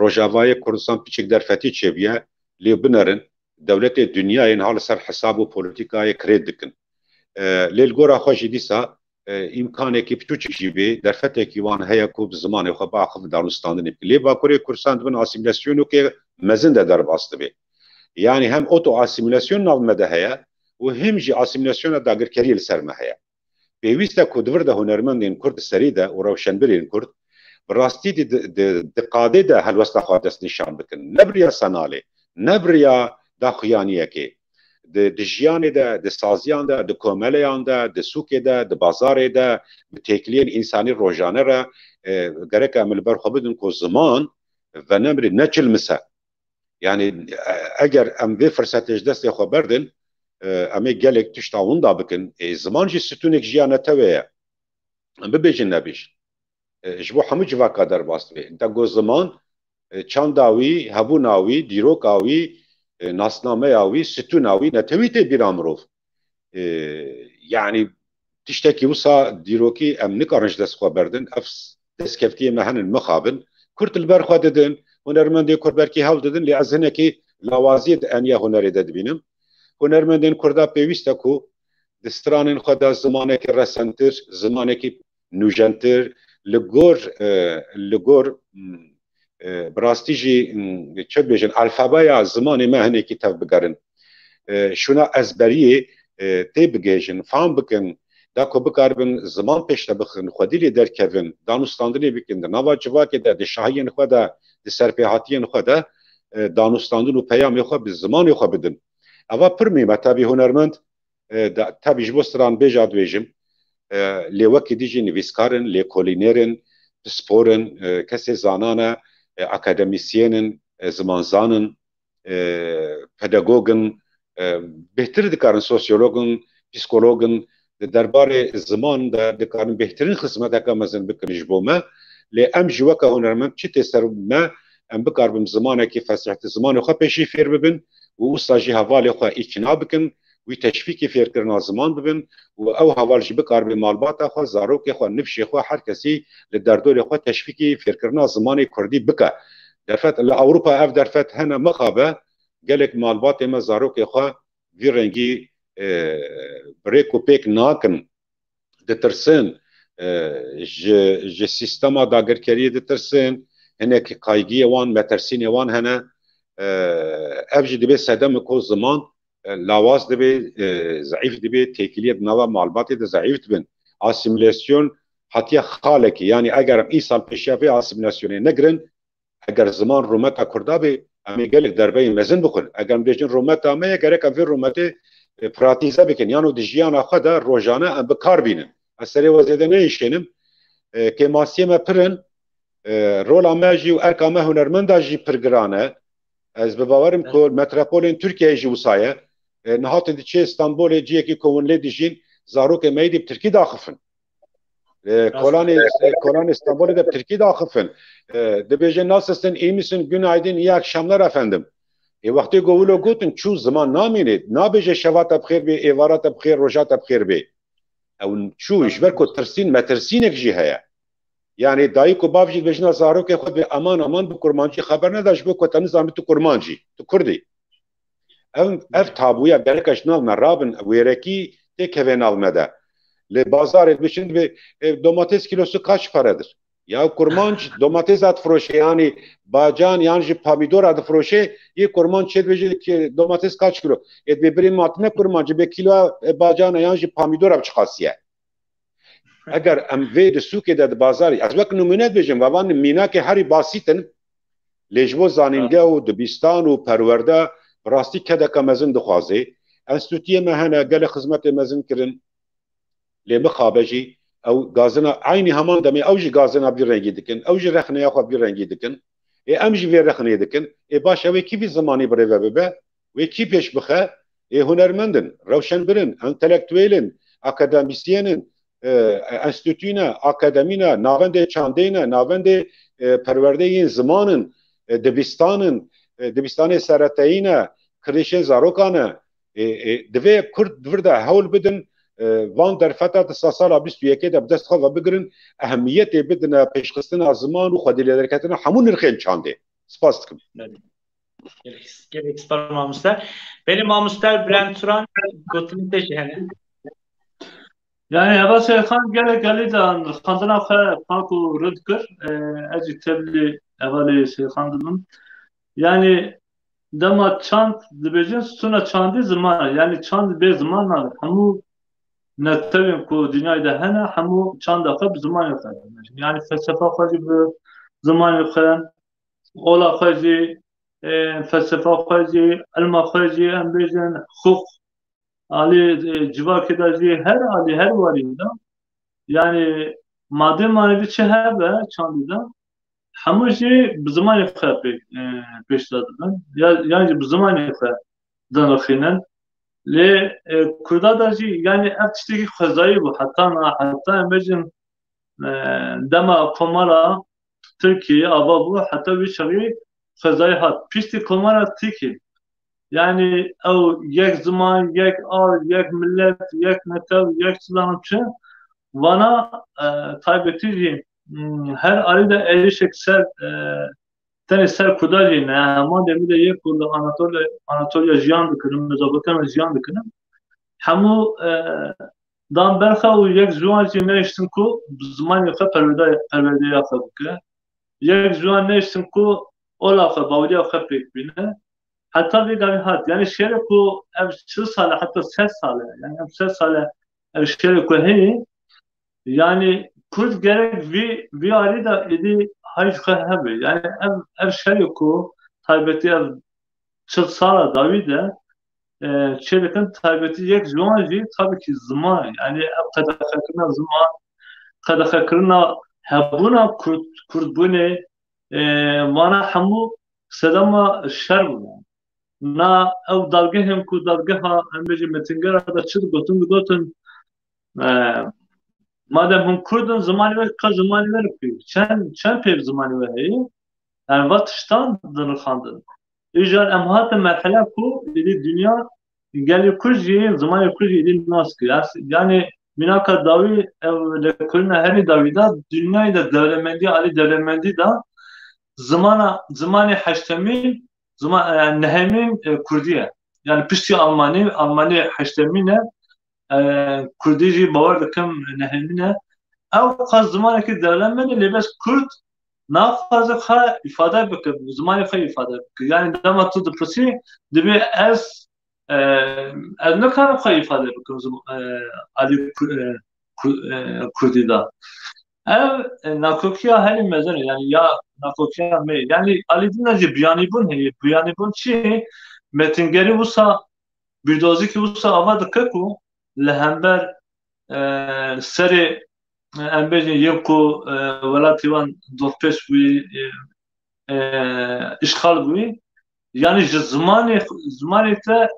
Rojavayê Kurdistan piçek derfetî çêbûye, lê binerin, dewletê dinyayê niha li ser hesab û polîtîkayê krêt dikin. E, lê li gora xwe jî dîsa, e, îmkanekî piçûçik jî bê, derfetekî wan heye ku bi zimanê xwe biaxivin, danûstandinê bikin. Lê Bakurê Kurdistan di bin asîmîlasyonokê mezin de derbas dibe. Yanî hem oto-asîmîlasyon nav me de heye û hem jî asîmîlasyona dagirkeriyê li ser me heye. Pêwîst e ku di vir de hunermendên kurd di serî de û rewşenbirên kurd bi rastî di, di, di, di qadê de helwesta xwe destnîşan bikin. Ne bi riya Senalê, ne bi riya daxuyaniyekê. Di, di jiyanê de, di saziyan de, di komeleyan de, di sûkê de, di bazarê de, bi têkiliyên însanî rojane re, e, gerek em li ber xwe bidin ku ziman venemrê neçilmise. Yanî, e, eger em vê firsetê ji destê xwe berdin, e, em ê gelek tişta winda bikin. Ê, ziman jî stûnek jiya netewê ye. Em bibêjin nebêjin. E, ji bo hemû civaka derbas dibe. Te got ziman, e, çanda wî, hebûna wî, dîroka wî, e, nasnameya wî, stûna wî, netewî tê bîra mirov. E, yanî tiştekî wisa dîrokî em nikarin ji dest xwe berdin. Ev destkeftiyê me henin mixabin. Kurd li ber xwe didin, hunermendê Kurd berkî hewl didin, lê ez hinekî lawaziyê di eniya hunerê de dibînim. Hunermendên Kurda pêwîst e ku di stranên xwe de zimanekî resentir, zimanekî nûjentir, li gor, e, li gor, mm, e, bi rastî jî, mm, çi dibêjin, alfabeya zimanê me hinekî tev bigerin. E, şûna ezberiyê, e, tê bigihêjin, fam bikin, da ku bikaribin ziman pêş de bixin, xwedî lê derkevin, danûstandinê bikin, di nava civakê de, di şahiyên xwe de, di serpêhatiyên xwe de, e, danûstandin û peyamê xwe bi zimanê xwe bidin. Eva pir mîm e, tevî hunermend, e, da, tevî ji bo stranbêja dibêjim, e, lê wekî dî jî nivîskar in, lêkolîner in, pispor in, e, kesê zanan e, e, akademîsyen in, e, zimanzan in, e, pedagog in, e, bêhtir dikarin, sosyolog in, psîkolog in, di derbarê ziman de dikarin bêhtirîn xizmeteke mezin bikin ji bo me. Lê em jî weke hunermend çi tê ser me, em bikaribin zimanekî fesîhtî, zimanê xwe pêşî fêr bibin û wisa jî hevalê xwe îkna bikin, wî teşvîkî fêrkirina ziman bibin û ew heval jî bikaribe malbata xwe, zarokê xwe, nifşê xwe, her kesî li derdorê xwe teşvîkî fêrkirina zimanê kurdî bike. Derfet, li Ewropa ev derfet hene mixabe, gelek malbatê me zarokê xwe vî rengî, e, bi rêk û pêk nakin, ditirsin, e, ji, ji sîstema dagirkeriyê ditirsin, hinek kaygiyê wan, metersînê wan hene. E, ev jî dibe sedem ku ziman, e, lawaz dibe, e, zeîf dibe, têkiliyê di nava malbatê de zeîf dibin. Asîmîlasyon hatiye xalekî. Yanî eger em îsal pêşiya vê asîmîlasyonê negirin, eger ziman rûmeta Kurda bê, em ê gelek derbeyên mezin bixwin. Eger em bêjin rûmeta me ye, gerek em vê rûmetê, e, pratîze bikin. Yan û di jiyana xwe de rojane em bi kar bînin. Ez serê we zêde neyêşênim. E, kêmasiyê me pir in. E, rola me jî û erka me hunermenda jî pir giran e. Ez bi bawer im ku metropolên Tirkiyeyê jî wisa ye. E, niha tu diçê Stenbolê, ciyekî ku hûn lê dijîn, zarokê me êdî bi tirkî daxifin. E, kolanê, e, kolanê Stenbolê de bi tirkî daxifin. E, dibêje, nasılsın, iyi misin, günaydın, iyi akşamlar efendim. E, wextê ku wilo gotin, çû, ziman namîne. Nabêje şeva te bi xêr bê, êvara te bi xêr, roja te bi xêr bê. Ew çû, ji ber ku tirsîn, metirsînek jî heye. Yanî dayik û bav jî dibêjin zarokê xwe dibê, aman aman bi kurmancî xeber neda, ji bo ku te nizanibî tu kurmanc î, tu kurd î. Ev, ev tabûya gereka ji nav me rabin, wêrekî têkeve nav me de. Li bazarê dibêjin dibê, e, domates kîlosu kaç paradır? Ya kurmanc domatesa difiroşe, yanî bacan yan jî pamîdora difiroşe, yê kurmanc çê dibêje ki domates kaç kilo? Ê dibê birê ma tu ne kurmancî, bê kîloya, e, bacana yan jî pamîdora bi çiqasî ye? Eger em vê di sûkê de, di bazarê, ez wek nimûne dibêjim, va van mînakê herî basît in, lê ji bo zanîngeha û dibistan û perwerde bi rastî kedeke mezin dixwaze. Enstîtuyê me hene, gelek xizmetê mezin kirin. Lê mixabe jî ew gazina eynî heman demê ew jî gazina vî rengî dikin, ew jî rexneya xwe vî rengî dikin. Ê em jî vê rexnê dikin. Ê baş e, wê kî vî zimanî birêve bibe? Wê kî pêş bixe? Ê hunermend in, rewşenbir in, entelektuêl in, akademîsyen in, e, enstîtû ne, akademî ne, navendê çandê ne, navendê, e, perwerdeyên ziman in, e, dibistan in, e, dibistanê sereteyî ne, kirêşên zarokan e. Ê, ê, divê Kurd di vir de hewl bidin, e, van derfeta di sedsala bîst û yekê de bi dest xwe ve bigirin, ehemiyetê bidine pêşxistina ziman û xwedî lêderketina hemû nirxên çandê. Spas dikim. Gelek, gelek spas mamoste. Belê mamoste Bülent Turan, gotinên te jî hene. Yani Eva Seyxan gelek gelî de nirxandina xwe pak û rind kir. E, ez jî tevlî hevalê Seyxan dibim. Yani dema çand dibêjin, stûna çandî ziman e. Yani çand bê ziman nabe. Hemû netewên ku dinyayê de hene, hemû çanda xwe bi zimanê xwe dibêjin. Yani felsefa xwe jî bi zimanê xwe, ola xwe jî, e, felsefa xwe jî, ilma xwe jî, em bêjin, hukuk, alî, e, civakê de jî, her alî, her warî de, yani madê manevî çi hebe çandî de, hemû jî bi zimanê xwe pê-, e, pêş de dibin. Ya, yan jî bi zimanê xwe dinirxînin. Lê, e, Kurda de jî, yani ev tiştekî xwezayî bû. Heta na, heta em bêjin, e, dema Komara Tirkiyeyê ava bû, heta wî çaxî xwezayî hat. Piştî Komara Tirkiyê Yani ew yek ziman, yek ard, yek millet, yek netew, yek çi zanim çi. Vana, e, taybetî jî, hmm, her alî de êrîşek ser, e, tenê ser Kurda jî ne. Heman demî de yek ku li Anatolya, Anatolya jiyan dikirin, Mezopotamya jiyan dikirin. Hemû, e, dan berxa û yek ziwan jî nehiştin ku bi zimanê xwe perwerde-, perwerdeya xwe bike. Yek ziwan nehiştin ku ola xwe, baweriya xwe pêk bîne. Heta vê gavê hat. Yani şerê ku ev çil sal e, heta sed sal e. Yani ev sed sal e, ev şerê ku heye. Yani Kurd gerek vî, vî alî de êdî hay ji xwe hebe. Yani ev, ev şerê ku taybetî ev çil sala dawî de, e, çê dikin, taybetî yek ji wan jî tabii ki ziman. Yani ev qedexekirina ziman, qedexekirina hebûna Kurd, Kurdbûnê, e, vana hemû sedema şer bûne. Na ew dadgehên ku dadgeha, em bêjin, Metingera de çi digotin, digotin, e, madem hûn Kurd in, zimanê we, ka zimanê we re pê. Çend, çend pê zimanê we heye? Yani va tiştan dinirxandin. Îcar em hatin merhela ku êdî dinya gelê Kurd jî, zimanê Kurd jî êdî nas kir. Yani, yani mînaka dawî, ev lêkolîna herî dawî de, dinyayê de dewlemendî, alî dewlemendî de zimana, zimanê heştemîn, ziman, yani nehemîn, e, Kurdî ye. Yani piştî Almanî, Almanî heştemîn e, e, Kurdî jî bawer dikim nehemîn e. Ew qas zimanekî dewlemend e, lê bes Kurd naxwaze xwe îfade bike, zimanê xwe îfade bike. Yani dema tu dipirsî, dibê ez, e, ez nikarim xwe îfade bikim zim-, e, alî Ku-, e, Ku-, e, Kurdî de. Ev, e, nakokiya herî mezin e, yani ya nakokiya me. Yani alî din de jî biyanîbûn heye. Biyanîbûn çi? Metingerî wisa bîrdozîkî wisa ava dike ku li hember, e, serê, e, em bêjin, yên ku, e, welatê wan dorpêç bûyî, e, e, îşxal bûyî, yani ji zimanê, zimanê te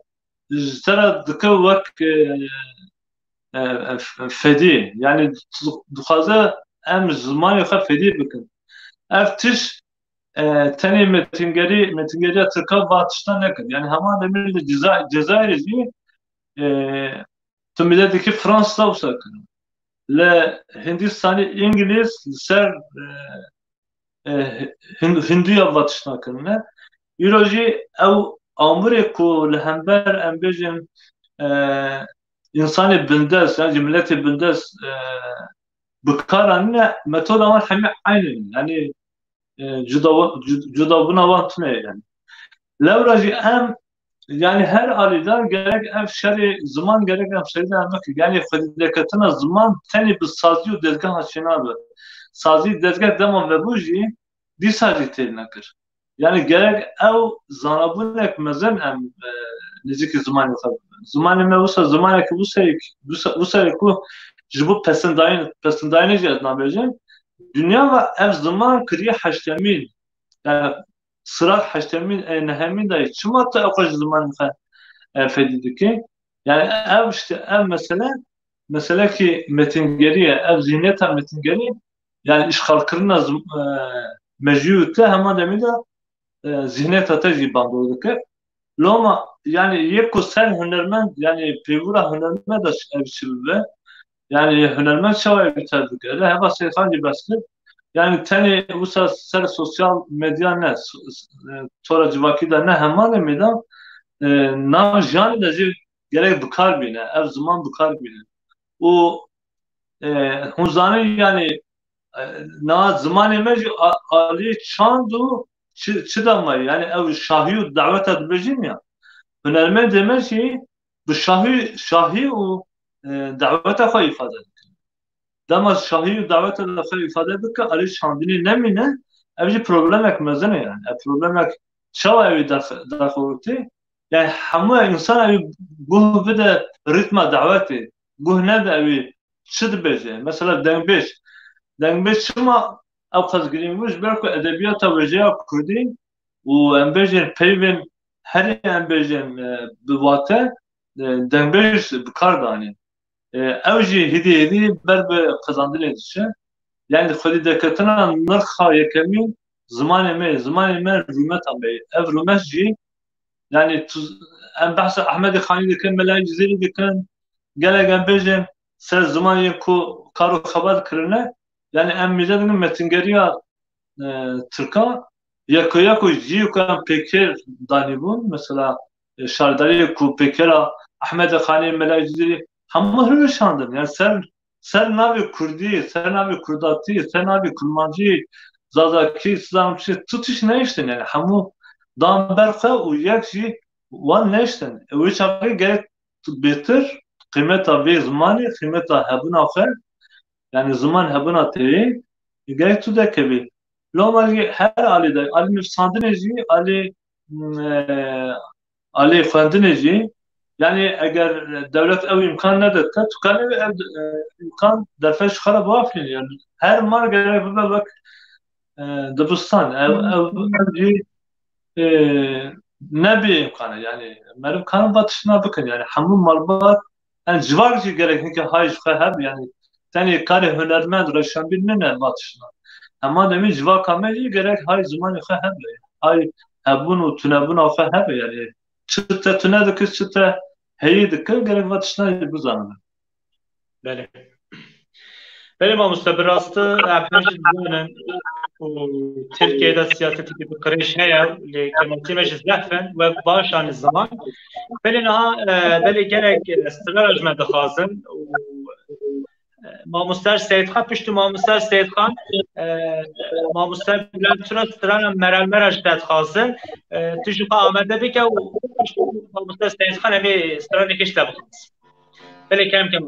ji te re dike wek, e, e, e, fedî. Yani dixwaze em zimanê xwe fedî bikin. Ev tişt, e, tenê metingerî, metingeriya tirka va tiştan nekir. Yani heman demê li Ceza-, Cezayirê jî, e, tu miletî ki Fransa wisa kirin. Li Hindistanê Îngilîz li ser, e, e, Hin-, Hindiya va tiştan kirine. Îro jî ew amûrê ku li hember, em bêjin, e, însanê bindest, yan jî miletê bindest, e, bi kar anîne, metoda wan hemî eyn in. Yani, e, cuda-, cu-, cudabûna wan tune ye yani. Lewra jî em, yani her alî de gerek ev şerê ziman, gerek ev şerê de em bikin. Yani xwedî derketina ziman tenê bi sazî û dezgeha çênabe. Sazî, dezgeh dema vebû jî dîsa jî têr nekir. Yani gerek ew zanabûnek mezin em, e, nêzîkî zimanê xwe bibe. Zimanê me wisa zimanekî wisa, wisa, wisa ye ku ji bo pesindayîn, pesindayînê jî ez nabêjim. Dinya ve ev ziman kiriye heştemîn. Yani sirat heştemîn, e, nehemîn de çima tu ew xwe ji zimanê xwe, e, fedî dike? Yani ev işte, ev mesele, meselekî metingerî ye, ev zihniyeta metingerî, yani îşxalkirina zim-, e, mejiyê te hema demî de, e, zihniyeta te jî bandor dike. Loma, yani yek ku ser hunermend, yani pêvûra hunermend de ev çi bibe, yani hunermend çawa ev ter dike? Lê heva Seyxan jî behs kir. Yani tenê wisa ser sosyal medya ne, so-, e, tora civakî de ne, heman demê de, e, nav jiyanê de jî gerek bi kar bîne, ev ziman bi kar bîne. Û, e, hûn zanin, yani, e, na zimanê me jî a-, alî çand û çi, çi de me, yani ew şahî û daweta dibêjin ya. Hunermendê me jî bi şahî, şahî û, e, daweta xwe îfade dikin. Dema şahî û daweta xwe îfade bike, alî çandinî nemîne, ev jî problemek mezin e yani. Ev problemek çawa ew ê derxe-, derxewitî? Yani hemû însan ew ê guh bide rîtma dawetê, guh nede ew ê çi dibêje. Mesela dengbêj. Dengbêj çima ew qas girîng bû? Ji ber ku edebiyata wêjeya kurdî û em bêjin peyvên herî, em bêjin, e, bi wate, e, dengbêj bi kar danîn. E, ew jî hêdî hêdî ber bi qezandinê diçe. Yani xwedî derketina nirxa yekemîn zimanê me, zimanê me rûmeta me ye. Ev rûmet jî Yani tu, em behsa Ehmedê Xanî dikin, Melayê Cizîrî dikin, gelek em bêjin ser ziman yên ku kar û xebat kirine, yani em mêze dikin metingeriya, e, Tirka, yeko yeko jî ku em pêker danîbûn, mesela, e, şardariyê ku pêkera Ehmedê Xanî, Melayê Cizîrî, hemû hilweşandin. Yani ser, ser navê Kurdî, ser navê Kurdatî, ser navê Kurmancî, Zazakî, Sizanokî, tu tişt nehiştin. Yani hemû dan ber xwe û yek jî wan nehiştin. E, wê çaxê gerek tu bêtir qîmeta vê zimanê, qîmeta hebûna xwe, yani ziman hebûna tê yê, gerek tu derkevî. Loma jî her alî de, alî nivîsandinê jî, alî, e, alî xwendinê jî, yani eger dewlet ew îmkan nede te, tu kanê ev, e, îmkan derfet ji xwe re biafirînî. Yani her mal gerek bibe wek, e, dibistan. Ev, ev, ev jî, e, ne bê îmkan e. Yani meriv karin va tiştna bikin. Yani hemû malbat, yani civak jî gerek hinke hay ji xwe hebe. Yani tenê karê hunermend, reşanbîr nine va tiştna. Hema demê civaka me jî gerek hay zimanê xwe hebe. Hay hebûn û tunebûna xwe hebe. Yani çi te tune dikir, çi te heyî dikir, gerek va tiştna jî bizanin. Belê. Belê mamoste, bi rastî em hemî jî dizanin û Tirkiyeyê de siyaseteke bi qirêj heye, lê kêmasiyê me jî zehf in, we baş anî ziman. Belê niha, e, belê gelek, e, strana ji me dixwazin û, e, mamoste Seyîdxan, piştî mamoste Seyîdxan, e, mamoste Bülent Tuna strana Meral Meraş te dixwazin. E, tu jî xwe amade bike û piştî mamoste Seyîdxan em ê stranekê ji te bixwazin. Belê, kem kem.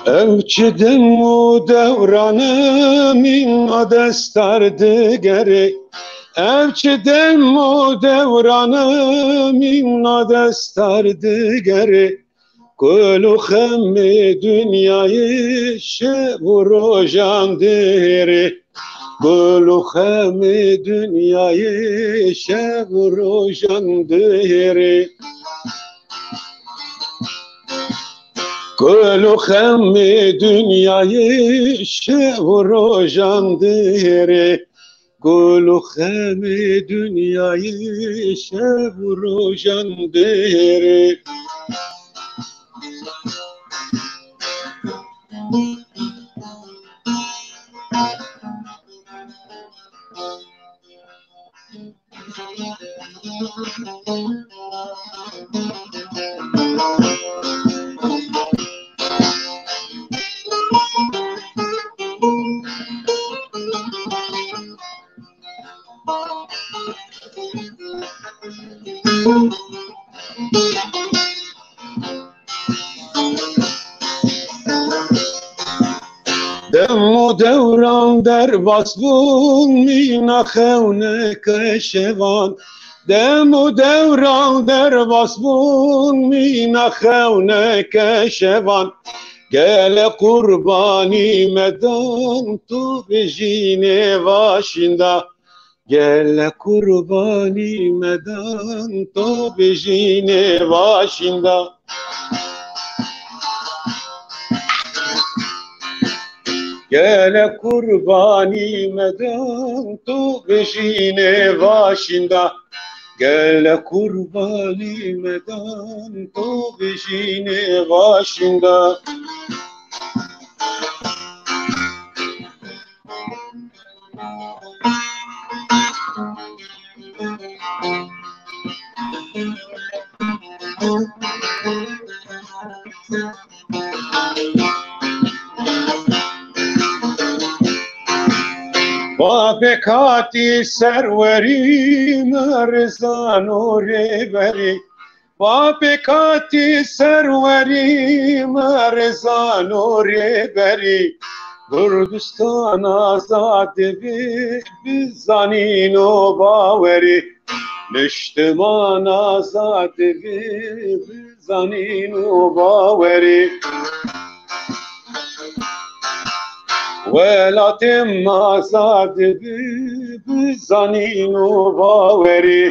Ev çi dem û dewran e, mîna destar digerê. Ev çi dem û dewran e, mîna destar digerê. Kul û xemê dinyayê şev û rojan dihêrê. Kul û xemê dinyayê şev û rojan dihêrê. Kul û xemê dinyayê şev û rojan dihêrê. Kul û xemê dinyayê şev û rojan dihêrê. Dem û dewran derbas bûn, mîna xewneke şevan. Dem û dewran derbas bûn, mîna xewneke şevan. Gele qurbanî me dan, tu bijînê vaşînda. Gele qurbanî me dan, tu bijînê vaşînda. Gele qurbanî me dan, tu bijînê vaşînda. Gele qurbanî me dan, tu bijînê vaşînda. Bavê Pêkhatî serwerî me rizan û rêberî. Va pêkhatî serwerî me rizan û rêberî. Kurdistan azad bi, bi zanîn û bawerî. Niştiman azad bi, bi zanîn û bawerî. Welatê me azad bi, bi zanîn û bawerî.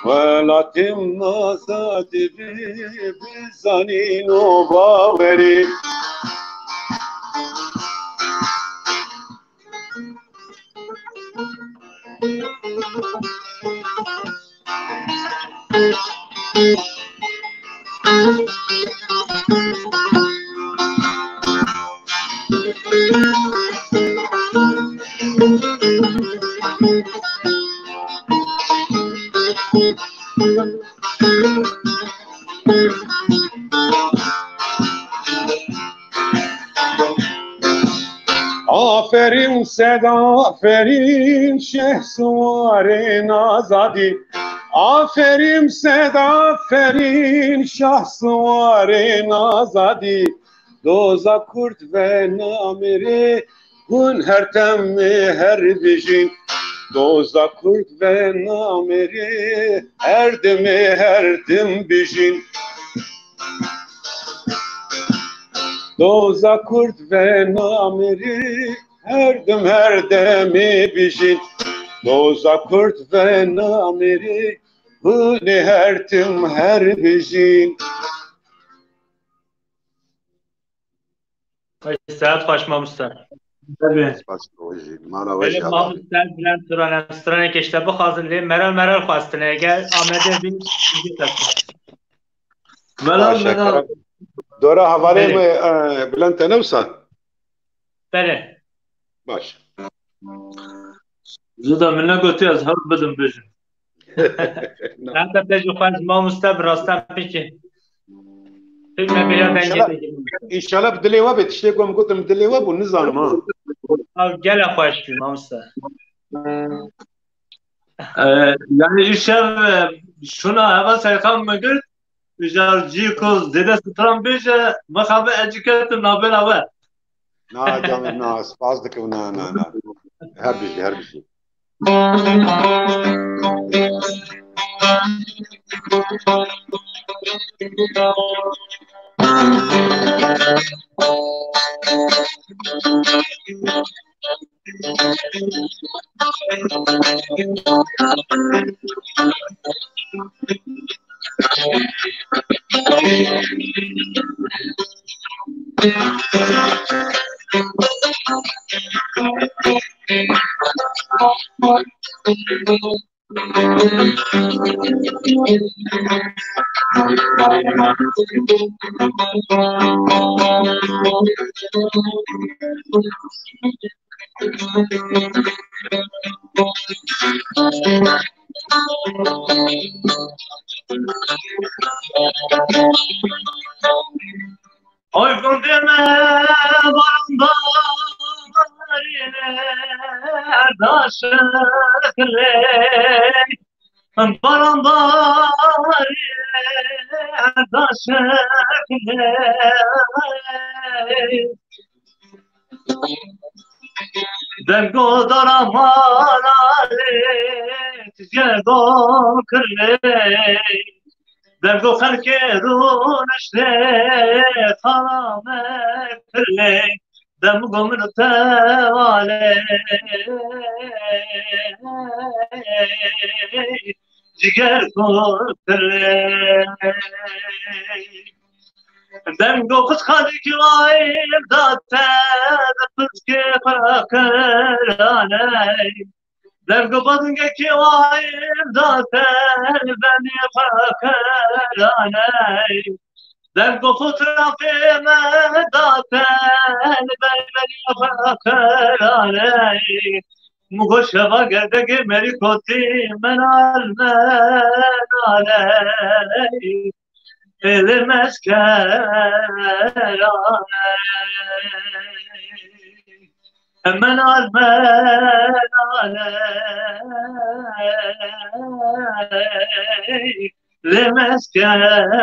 Welatê me azad bi, bi zanîn û bawerî. Aferîn Seda, aferîn şehsuwarên azadî. Aferîn Seda, aferîn şahsuwarên azadî. Doza Kurd ve namêrê, hûn her dem ê her bijîn. Doza Kurd ve namêrê, her dem ê her dem bijîn. Doza Kurd ve namêrê, her dem her dem ê bijîn. Doza Kurd ve namêrê, hûn ê her tim her bijîn. Ay, saet xweş mamoste. Tabii. Spas rojî. Mala we Belê jî mamoste Bülent Turan, em stranekê ji te bixwazin lê meral meral xwestine. Eger amade bî, Meral, Baş e, meral. Kerem. Dora hevalê Belê. me, e, Bülent e ne wisa? Belê. Baş. Zû da min negotiye ez hewl bidim bêjim. Heta te jî xweş mamoste bi rasta pêkê. Pêk me bêya dengê İnşallah, te girin. İnşallah bi dilê we bê. Tiştê ku em gotin bi dilê we bû, nizanim ha. Ew gele xweş bî mamoste. E, yani îşev, e, şuna heva serkan min girt, îjar cî ku zêde stran bêje, mixabe ecî ketin nabêna we. Na, canım, na, spas dikim, na, na, na. Her bijî, her bijî. Oy gundê me barandarî daşik lê, barandarî daşik lê. Dengo dara mala lê, tijgê do kirlê. Dengo xelkê rûniştê, xala me kirlê. Dem go min û te wale, ciger ku kirlê. Dem go qizxalikî wayî da te, de qizkê xwe kirane. Dem go badingekî wayî da te, benî xwe kirane. Dem go fotoğrafê me da te, benî xwe kirane. Min go şeva gerdegê merî kotî, menal, menal ey. Êlê meskerane. Menal, menal, ey, lê meskeranê.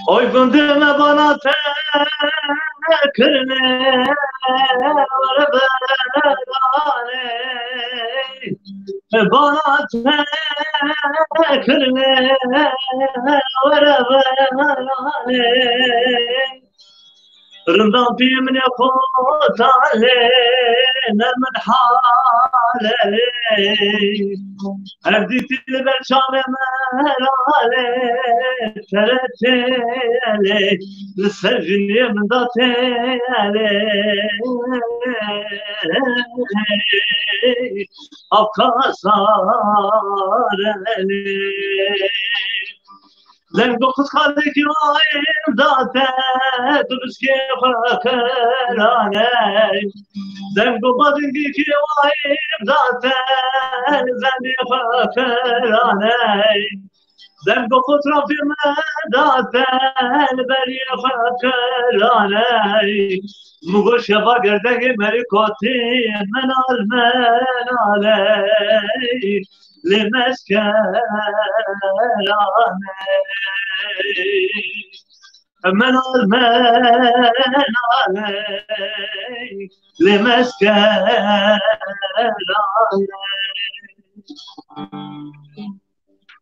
Oy gundê me bana te kirine were berane. Bana te kirine were berane. Rindan pî min ê xwe talê, ne min halê. Her dîtî li ber çavê me ralê, tere têlê, li ser jiniyê min da têlê. Avka sarelê. Deng bi qutxalekî wayî date, tu biskê xwe qirane. Deng bi badingekî wayî date, zendê xwe qirane. Deng bi qutrafê me date, li beriyê xwe qirane. Min got şeva gerdegê merî kotî, menal, menal ey. Lê meskeranê. Menal, menal ey, lê meskeranê.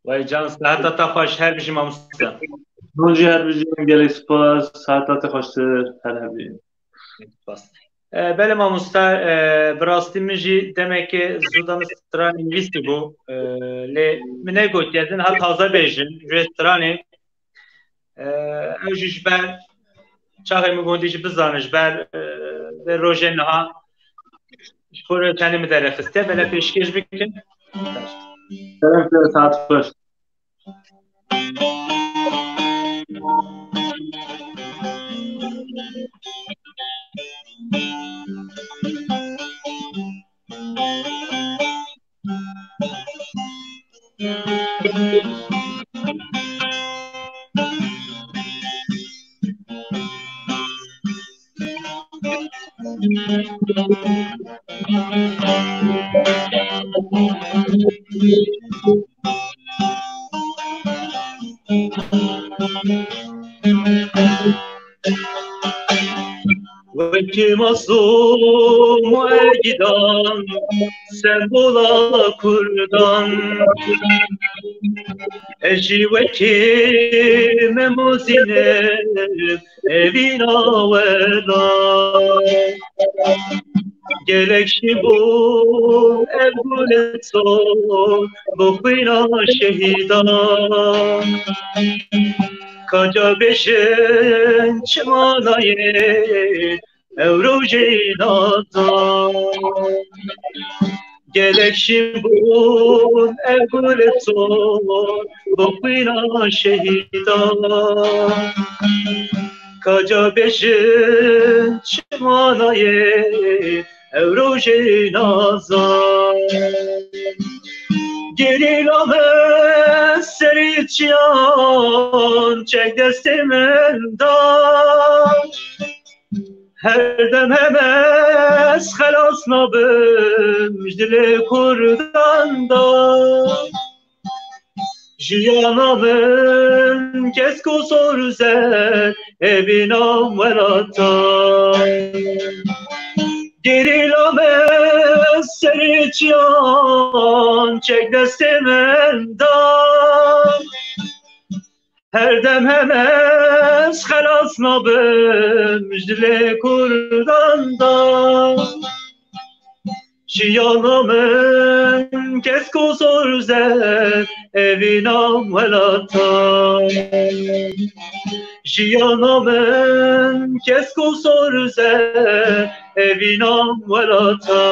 Wey can, seheta te xweş, her bijî mamoste. Hûn jî her bijîn, gelek spas, seheta te xweştir, her hebî. Spas. E, belê mamoste, e, bi rastî min jî demekê zû de min stranê nivîsî bû. E, lê min negotiye, ez ê niha taze bêjim ji wê stranê. E, ew jî ji ber çaxê min gondî jî bizane, ji ber, e, vê rojê niha ji xwe re tenê min derêxistiye, belê pêşkêş bikin. Kerem, saet xweş. Wekî Mazlûm û Egîdan, sembola Kurdan. Ez jî wekî Memo Zînê, evîna we da. Gelek şîn bû ev gulê sor, bi xwîna şehîdan. Ka ca bêjin çi manayê ew rojê nazan. Gelek şîn bûn ev gulê sor, bi xwîna şehîdan. Ka ca bêjin çi manayê ew rojê nazan. Gerîla min serî çiyan çek destê min da. Her dem hem ez xelas nabim ji dilê Kurdan da. Jiyana min kesk û sor û zer, evîna welata. Gerîla min serê çiyan çek destê min da. Her dem hem ez xelas nabim ji dilê Kurdan da. Jiyana min kesk û zor zer evînam welata. Jiyana min kesk û zor zer evînam welata.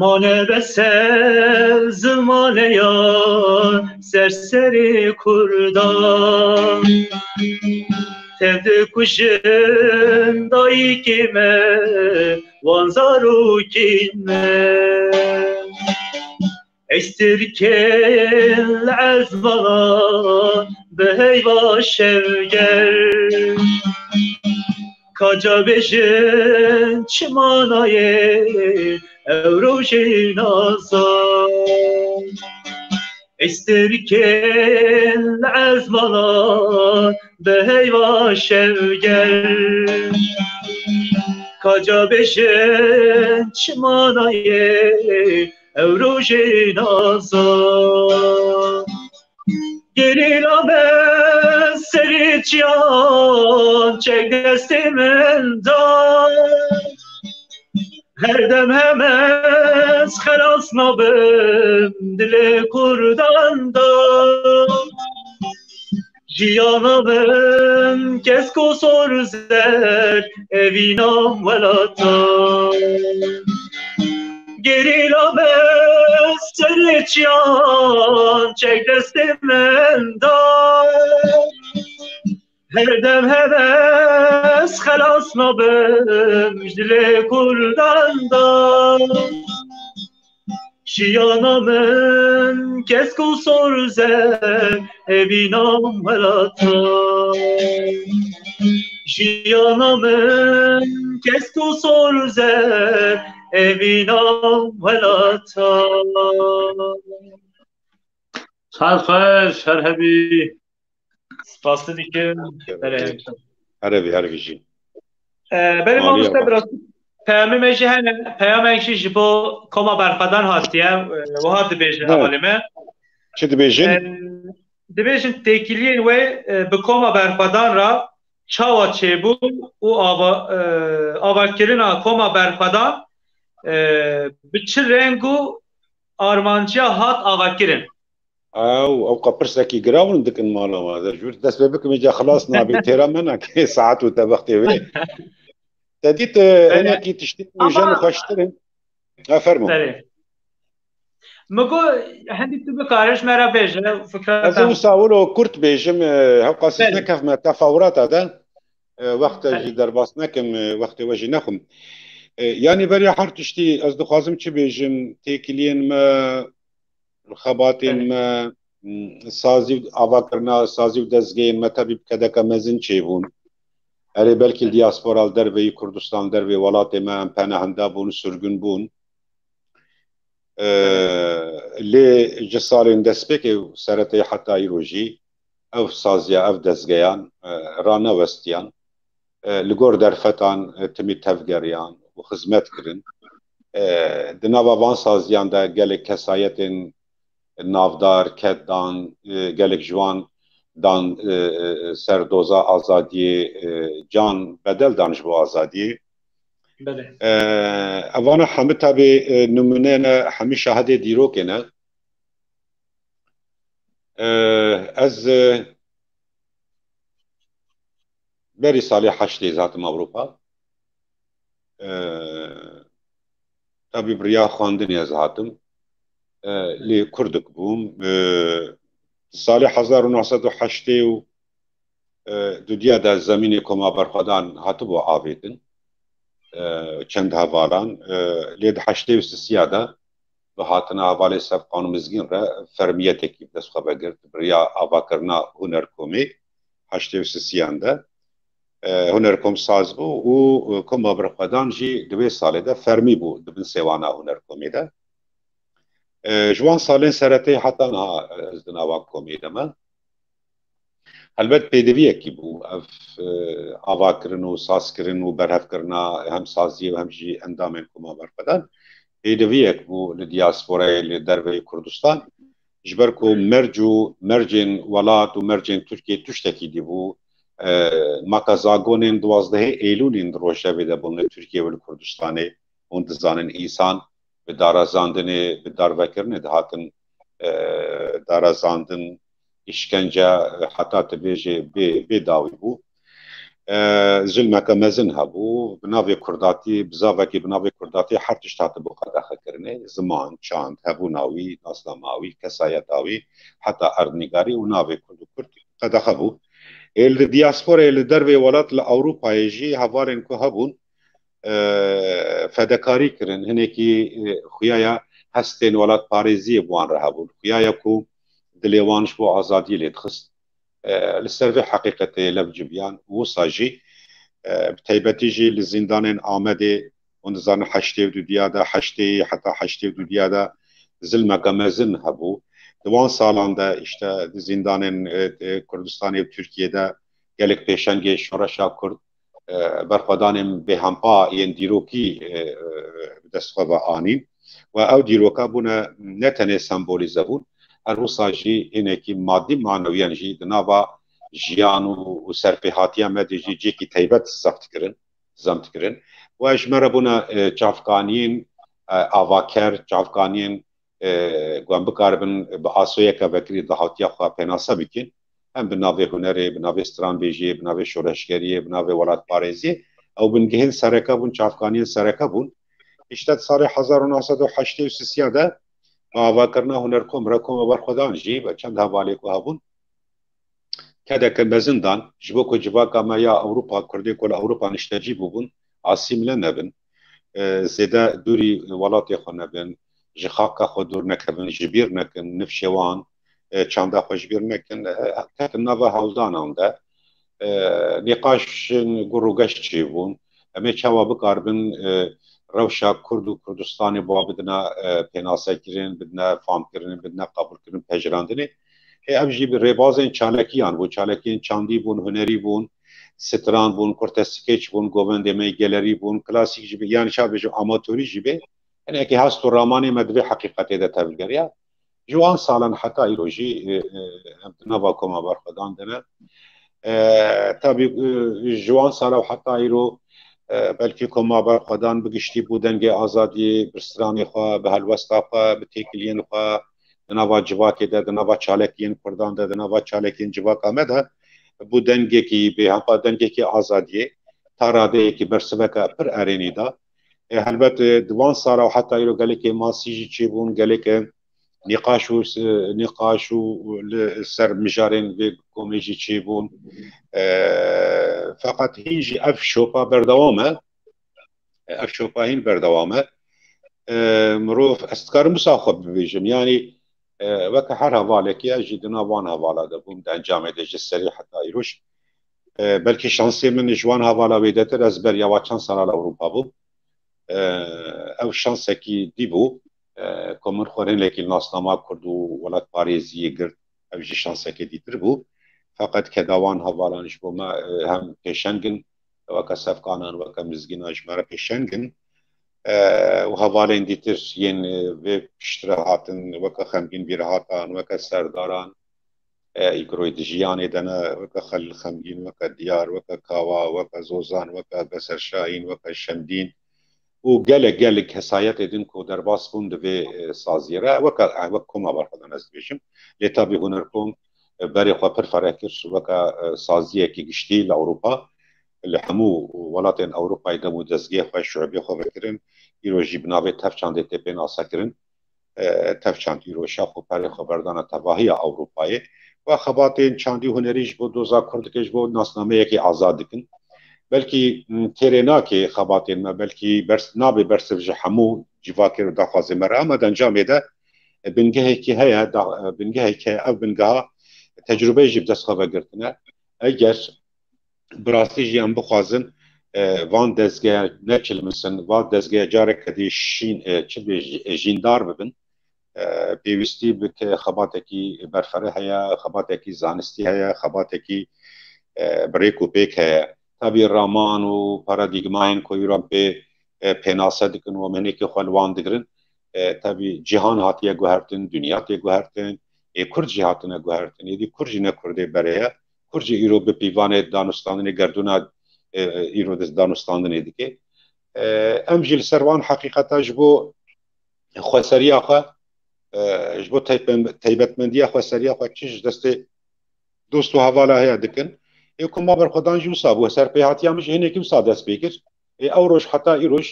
Mane be ser zimaneya serserê Kurda. Tev dikujin dayikê me, wan zarokên me. Ey sirkên li ezmana bi heyva şevger. Ka ca bêjin çi manayê ew rojê nazan. Ey sirkên li ezmana bi heyva şevger. Ka ca bêjin çi manayê ew rojê nazan. Gerîla me serê çiyan çek destê min da. Her dem hem ez xelas nabim dilê Kurdan da. Jiyana min kesk û sor zer evînam welata. Gerîla me serê çiyan çek destê min da. Her dem hem ez xelas nabim ji dilê Kurdan da. Jiyana min kesk û sor zer evînam welata. Jiyana min kesk û sor zer evînam welata. Saet xweş, her hebî. Spasî dikim. Berê hemşire. Herevî, herevî jî. Ee, berê Maliye mamoste bak. Biraz peyamê me jî hene, peyamê jî ji bo koma berxwedan hatiye, e, wiha dibêje He. hevalê me. Çi dibêjin? E, dibêjin têkiliyên wê, e, bi koma berxwedan re çawa çêbû û ava-, e, avakirina koma berxwedan, e, bi çi reng û armanciya hat avakirin? Ew, ew qe pirsekî girav in dikin mala me. De jûr dest pê bikim, îca xilas nabê. Têra me nake saet û te wextê wê. Te dît, e, Belê. Hinekî tiştî nûjen û Ama xweştir in. Ha, fermo. Belê. Min got, hindî tu bikare ji me re bêje, fikra Ez te. Wisa wilo kurt bêjim, e, hewqas Belê. Nekevme tefawurata de. E, wexta Belê. Jî derbas nekim, e, wextê we jî nexwim. E, yanî beriya her tiştî ez dixwazim çi bêjim, têkiliyên me, xebatên Belê. Me, m, sazî û avakirina sazî û dezgehên me tevî bi kedeka mezin çêbûn. Erê belkî li diaspora li derveyî Kurdistan, dervê welatê me em penehenda bûn, sirgûn bûn. E, lê ji salên destpêkê û seretayî heta îro jî ev saziya, ev dezgeyan, e, ranewestiyan. E, li gor derfetan, e, timî tevgeriyan û xizmet kirin. E, di nava van saziyan de gelek kesayetên navdar ked dan, e, gelek ji wan dan, e, e, ser doza azadiyê, e, can bedel dan ji bo azadiyê. Belê. E, evana hemî tabî, e, nimûne ne, hemî şahidê dîrokê ne. E, ez, e, berî salê heştê ez hatim Ewropa. E, tabî bi riya xwendinê ez hatim. E, lê Kurdik bûm. E, salê hezar û neh sed û heştê û, e, dudiya de zemînê Koma Berxwedan hatibû avêtin. e, çend hevalan, e, lê di heştê û sisiya de bi hatina hevalê Sefqan û Mizgîn re fermiyetekî bi dest xwe vegirt, bi riya avakirina Hunerkomê heştê û sisiyan de, e, Hunerkom saz bû û, e, Koma Berxwedan jî di wê salê de fermî bû di bin sêwana Hunerkomê de. E, ji wan salên seretê heta niha, e, ez di nava komê de me. Helbet pêdiviyekî bû ev, e, avakirin û sazkirin û berhevkirina hem saziyê û hem jî endamên Koma Berxwedan. Pêdiviyek bû li diasporayê li derveyî Kurdistan. Ji ber ku merc û mercên welat û mercên Tirkiyê tiştekî dî bû. E, maka zagonên duwazdehê Eylûlîn di rojevê de bûn li Tirkiye û li Kurdistanê. Hûn dizanin însan bi darazandinê, bi darvekirinê dihatin, e, darazandin, îşkence, e, heta tu bêjê bê, bê dawî bû. E, zilmeke mezin hebû, bi navê kurdatî, bizavekî bi navê kurdatî her tişt hatibû qedexekirinê, ziman, çand, hebûna wî, nasnama wî, kesayeta wî, heta erdnîgarî û navê kurd û kurd qedexe bû. Ê li diasporayê, li dervê welat, li Ewropayê jî hevalên ku hebûn, e, fedekarî kirin, hinekî, e, xuyaya hestên welatparêziyê bi wan re hebûn. Xuyaya ku dilê wan ji bo azadiyê lê dixist. E, li ser vê heqîqetê lev civiyan. Wisa jî, e, bi taybetî jî li zîndanên Amedê, hûn dizanin heştê û dudiya de, heştê heta heştê û dudiya de zilmeke mezin hebû. Di wan salan de, îşte, di zîndanên, e, e, Kurdistanê û Tirkiyê de gelek pêşengê şoreşa Kurd, e, berxwedanên bêhempa yên dîrokî, e, e, bi dest xwe ve anîn. Û ew dîroka bûne ne tenê sembolîze bûn, her wisa jî hinekî madî manewiyan jî di nava jiyan û, û serpêhatiya me de jî cihekî taybet zeft kirin, zemt kirin. Û ji me re bûne, e, çavkaniyên, e, avaker, çavkaniyên, e, ku em bikaribin bi asoyeke vekirî dahatiya xwe pênase bikin. Hem bi navê hunerê, bi navê stranbêjiyê, bi navê şoreşgeriyê, bi navê welatparêziyê. Ew bingehên sereke bûn, çavkaniyên sereke bûn. Îşte di salê hezar û neh sed û heştê û sisiya de bi avakirina Hunerkom re Koma Berxwedan jî ve çend hevalê ku hebûn, kedeke mezin dan, ji bo ku civaka me ya Ewropa, Kurdê ku li Ewropa niştecî bûbûn, asîmle nebin, e, zêde dûrî welatê xwe nebin, ji xaka xwe dûr nekevin, ji bîr nekin, nifşê wan, e, çanda xwe ji bîr nekin, e, ketin nava hewldanan de, e, nîqaşên gur û geş çêbûn. Em ê çawa bikaribin, e, rewşa Kurd û Kurdistanê bi wan bidine, e, pênasekirin, bidine famkirin, bidine qebûlkirin, pejirandinê. Ê, ev jî bi rêbazên çalekiyan bû, çalekiyên çandî bûn, hunerî bûn, stran bûn, kurte skeç bûn, govendê me yê gelerî bûn, klasîk jî bê, yanî çawa bêjim, amatorî jî bê. Hinekî hest û ramanê me di vê heqîqetê de tevgeriya. Ji wan salan heta îro jî, e, e, em di nava Koma Berxwedan de ne. E, tabî, e, ji wan sala û heta îro, e, belkî Koma Berxwedan bi giştî bû dengê azadiyê, bi stranê xwe, bi helwesta xwe, bi têkiliyên xwe, di nava civakê de, di nava çalekiyên Kurdan de, di nava çalekiyên civaka me de bû dengekî bêhempa, dengekî azadiyê, ta radeyekî bersiveke pir erênî da. E, helbet, e, di wan sala û heta îro gelekê masî jî çêbûn, gelekê nîqaş û s-, nîqaş û li ser mijarên vê komê jî çêbûn. E, feqet hîn jî ev şopa berdewam e. Ev şopa hîn berdewam e. E, mirov, ez dikarim wisa xwe bibêjim. Yanî, e, weke her hevalekê ez jî di nav wan hevala de bûm, di encamê de ji serî heta îroj. E, belkî şansê min ji wan hevala wêdetir, ez beriya wa çend sala li Ewropa bûm. E, ew şansekî dî bû, e, ku min xwe rênlekî li nasnama Kurd û welatparêziyê girt, ev jî şansekê dîtir bû. Feqet keda wan hevalan ji bo me, e, hem pêşeng in, weke Sefqanan, weke Mizgînan ji me re pêşeng in. E, û hevalên dîtir yên, e, vê piştre hatin, weke Xemgîn Bîrhatan, weke Serdaran, e, î ku rûyê di jiyanê de ne, weke Xelîl Xemgîn, weke Diyar, weke Kawa, weke Zozan, weke Beser Şahîn, weke Şemdîn û gelek, gelek kesayetê din ku derbas bûn di vê, e, saziyê re, weke, e, wek Koma Berxwedan ez dibêjim. Lê tabî Hunerkom, e, berê xwe pir fereh kir, weke, e, saziyekî giştî li Ewropa, li hemû welatên Ewropayê dem û dezgehê xwe, şuebê xwe vekirin. Îro jî bi navê Tevçandê tê pênasekirin. E, Tevçand îro şax û perê xwe berdana tevahiya Ewropayê. Ve xebatên çandî û hunerî ji bo doza Kurd dikin, ji bo nasnameyekê azad dikin. Belkî, m, têrê nake xebatên me, belkî bers, nabe bersiv ji hemû civakê û daxwazê me re, ama di encamê de, e, bingehekî heye, da, e, bingehekî heye, ev bingeha tecrûbeyê jî bi dest xwe vegirtine. Eger bi rastî jî em bixwazin, e, van dezgeya neçilmisin, van dezgeya careke dî şîn, e, çi bê, jî-, e, jîndar bibin, e, pêwîstî bi ke-, xebatekî berfireh heye, xebatekî zanistî heye, xebatekî, e, bi rêk û pêk heye. Tabî raman û paradîgmayên ku îro em pê, e, pênase dikin û em hinekî xwe li wan digirin, e, tabî cîhan hatiye guhertin, dinya tê guhertin, ê Kurd jî hatine guhertin. Êdî Kurd jî ne Kurdê berê ye. Kurd jî îro bi pîvanê danûstandinê gerdûna, e, îro di danûstandinê dike. E, em jî li ser wan heqîqeta ji bo xweseriya xwe, e, ji bo teype-, teybetmendiya xweseriya xwe çi ji destê dost û hevala heye dikin. Ê ku ma berxwedan jî wisa bû. Serpêhatiya min jî hinekî wisa dest pê kir. Ê ew roj heta îroj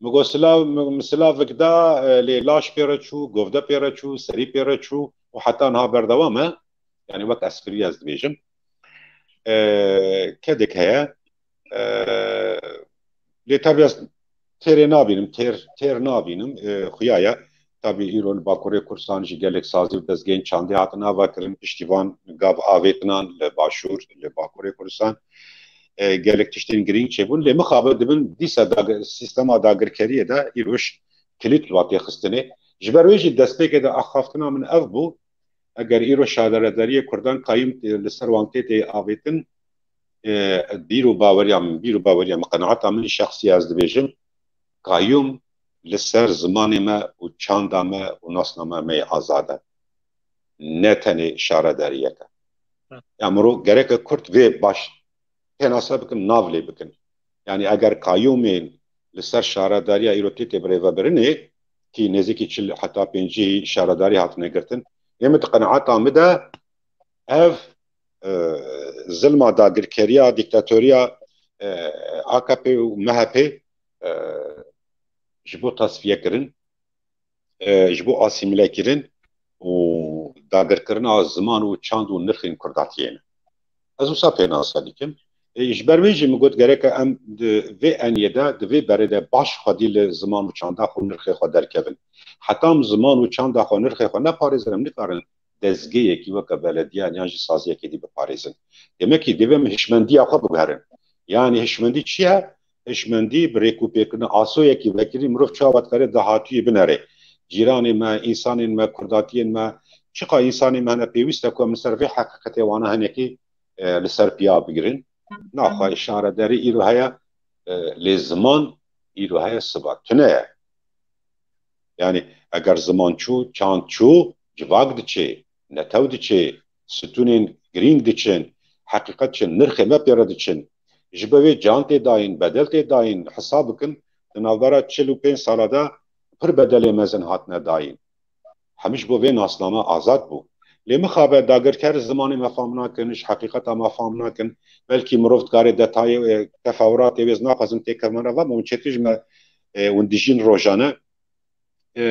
min got silav, min, min silavik da, e, lê laş pê re çû, govde pê re çû, serî pê re çû û heta niha berdewam e. Yani wek esprî ez dibêjim. E, kedek heye. E, lê tabi ez têrê nabînim, têr, têr nabînim. E, xuya ye. Tabi îro li Bakurê Kurdistan jî gelek sazî û dezgehên çandê hatin avakirin, piştî van gav avêtinan li Başûr, li Bakurê Kurdistan, e, gelek tiştên girîng çêbûn. Lê mixabin dibin dîsa dagir-, sîstema dagirkeriyê de îroj kilît li wan tê xistinê. Ji ber wê jî destpêkê de axaftina min ev bû, eger îro şaredariyê Kurdan qayûm tê, li ser wan tê tê avêtin, e, bîr û baweriya min, bîr û baweriya min, qenaeta min şexsî ez dibêjim, qayûm li ser zimanê me û çanda me û nasname me yê azad e. Ne tenê şaredariyeke. Hı. Ya miro gereke Kurd vê baş pênase bikin, nav lê bikin. Yani eger qayûmên li ser şaredariya îro tê tê birêvebirinê, ki nêzîkî çil heta pêncî şaredarî hatine girtin, ê min di qenaeta min de ev, e, zilma dagirkeriya, dîktatoriya, e, A K P û M H P, e, ji bo tasfiye kirin, e, ji bo asîmîle kirin û dagirkirina ziman û çand û nirxên Kurdatiyê ne. Ez wisa pênase dikim. E, ji ber wê jî min got gereke em di vê eniyê de, di vê berê de baş xwedî li ziman û çanda xwe û nirxê xwe derkevin. Heta em ziman û çanda xwe, nirxê xwe neparêzin, em nikarin dezgehekî weke belediyan yan jî saziyekê dî biparêzin. Demek ki divê em hişmendiya xwe biguherin. Yani hişmendî çi ye? Hişmendî bi rêk û pêkirina asoyekî vekirî mirov çawa dikare dahatûyê binere. Cîranê me, însanên me, kurdatiyên me, çiqa însanên me hene pêwîst e ku em li ser vê heqîqetê wana hinekî, e, li ser piya bigirin. Naxwe şaredarî îro heye, e, lê ziman îro heye siba tune ye. Yani eger ziman çû, çand çû, civak diçe, netew diçe, stûnên girîng diçin, heqîqet çi, nirxê me pê re diçin. Ji bo vê can tê dayîn, bedel tê dayîn, hesab bikin, di navbera çil û pênc sala de pir bedelê mezin hatine dayîn. Hemî ji bo vê nasname azad bû. Lê mixabe dagirker zimanê me fam nakin, ji heqîqeta me fam nakin. Belkî mirov dikare detayê, e, tefawuratê wê ez naxwazim têkevim re, ama hûn çêtir ji me, e, hûn dijîn rojane. E,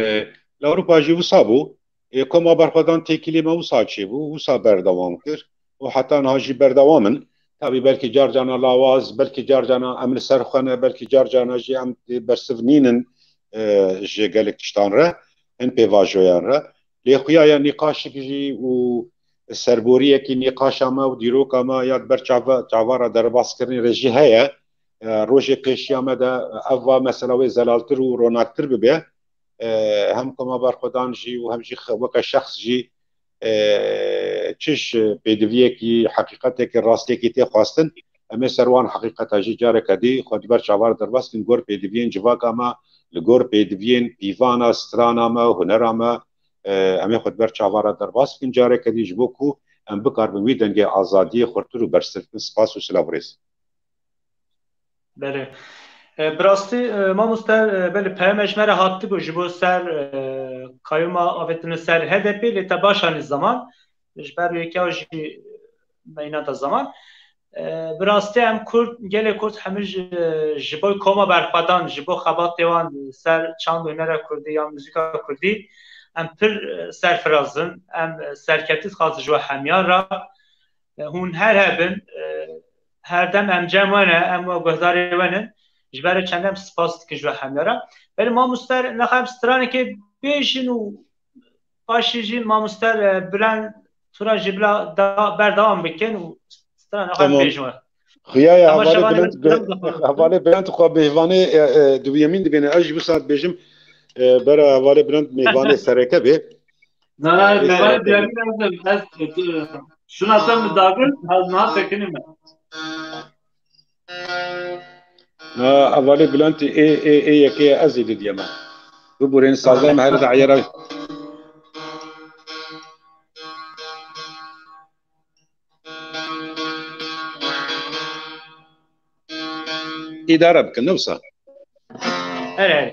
li Ewropa jî wisa bû. E, koma berxwedan têkilî me wisa çêbû, wisa berdewam kir û heta niha jî berdewam in. Tabî belkî car carna lawaz, belkî car carna em li ser xwe ne, belkî car carna jî em bersiv nînin, e, ji gelek tiştan re, hin pêvajoyan re. Lê xuya ya nîqaşek jî û serboriyekî nîqaşa me û dîroka me ya di ber çava, çava re derbas kirinê re jî heye. E, rojê pêşiya me de ev va mesela wê zelaltir û ronaktir bibe. E, hem koma berxwedan jî û hem jî xe-, weke şexs jî, e, çi ji pêdiviyekî, heqîqetekî, rastiyekî tê xwestin, em ê ser wan heqîqeta jî careke dî xwe di ber çavan derbas kin, gor pêdiviyên civaka me, li gor pêdiviyên pîvana, strana me, hunera me, e, em ê xwe di ber çavan re derbas bikin careke dî ji bo ku em bikaribin wî dengê azadiyê xurtir û bersiv bikin. Spas û silav û rêz. Belê. E, bi rastî, e, mamoste, e, belê peyama ji me re hatibû ji bo ser, e, qayûma avêtine ser H D P, lê te baş anî zaman. Ji ber wê ke jî me îna da zaman. E, bi rastî em Kurd, gelê Kurd hemî ji, ji bo koma berxwedan, ji bo xebatê wan ser çand û hunera Kurdî ya muzîka Kurdî, em pir, e, serfiraz in, em, e, serketî dixwazin ji we hemiyan re. E, hûn her hebin, e, her dem em cem we ne, em we guhdarê we ne. Ji ber çendem spas dikin ji we hemî re. Belê mamoste, nexwe em stranekê bêjin û paşê jî mamoste, e, Bilend Turan jî bila da-, berdewam bikin û stranekê em Tamam. bêjin we. Xuya ye, Hevalê Bilend, hevalê Bilend xwe mêvanê, e, e, duyemîn dibêne. Ez jî bu saet bêjim, e, bera hevalê Bilend mêvanê sereke bê. Na, na, Ê, mêvanê sereke bê. duyemîn ez, ez, e, şuna te min dagir, ez niha sekinî me. Na, hevalê Bilend ê, ê, ê yekê ye, ez ê didiyeme. Biborên saze me her dayera. Îdare bikin, ne wisa? Erê, erê.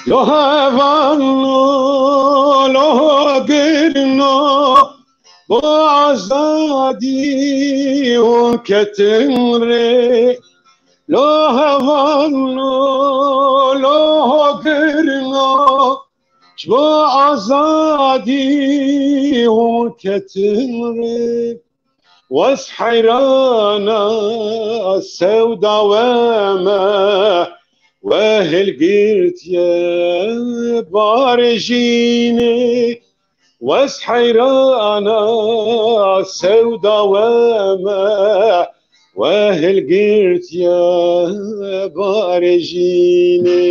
Lo hevalno, lo girno, bo azadî hûn ketin rê. Lo hevalno, lo girno, ji bo azadî hûn ketin rê. Wes heyrana sewda we me, we hilgirtiye barê jînê. Wes heyrana sewda we me, we hilgirtiye barê jînê.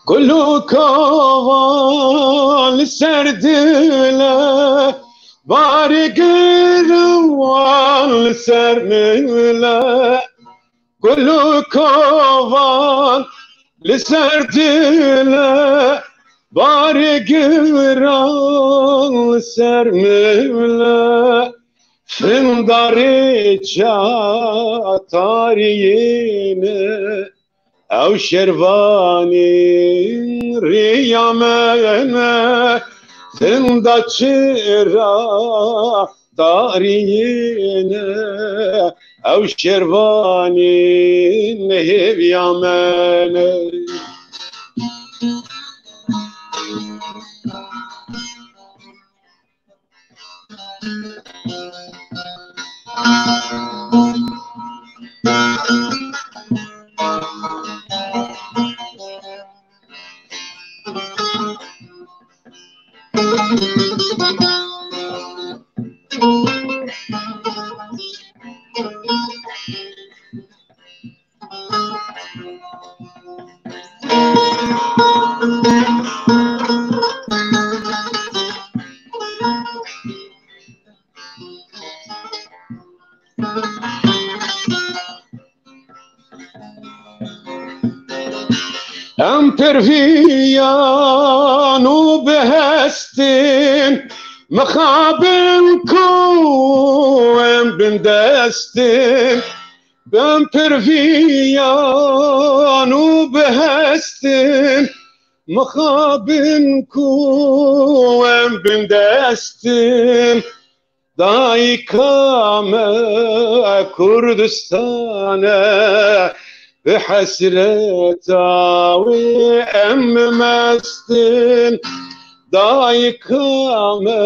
Gul û kovan li ser dile, barê giran li ser mile. Gul û kovan li ser dile, barê giran li ser mile. Findarê çatariyê ne, ew şervanê rêya me ne. Finda çira tariyê ne, ew şervanê hêviya me ne. Em perviyan û bihestin, mixabin ku em bindestin. Em perviyan û bihestin, mixabin ku em bindestin. Dayika me Kurdistan e, bi hesreta wê em mestin. Dayika me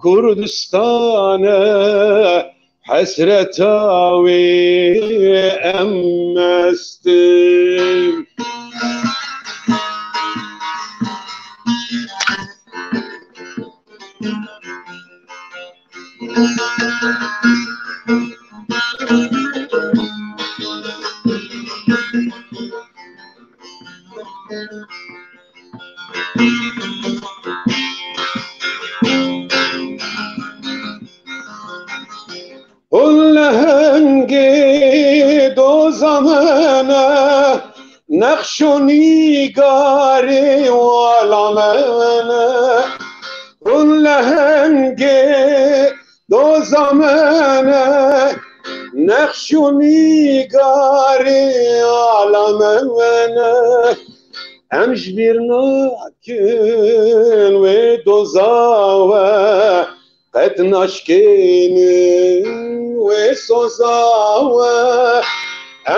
Kurdistan e, hesreta wê em mestin. Hûn lehengê doza min e, nexş û nîgarê wala min e. Hûn lehengê doza min e, nexş û nîgarê wala min e. Em ji bîr nakin wê doza we, qet naşkênin wê soza we.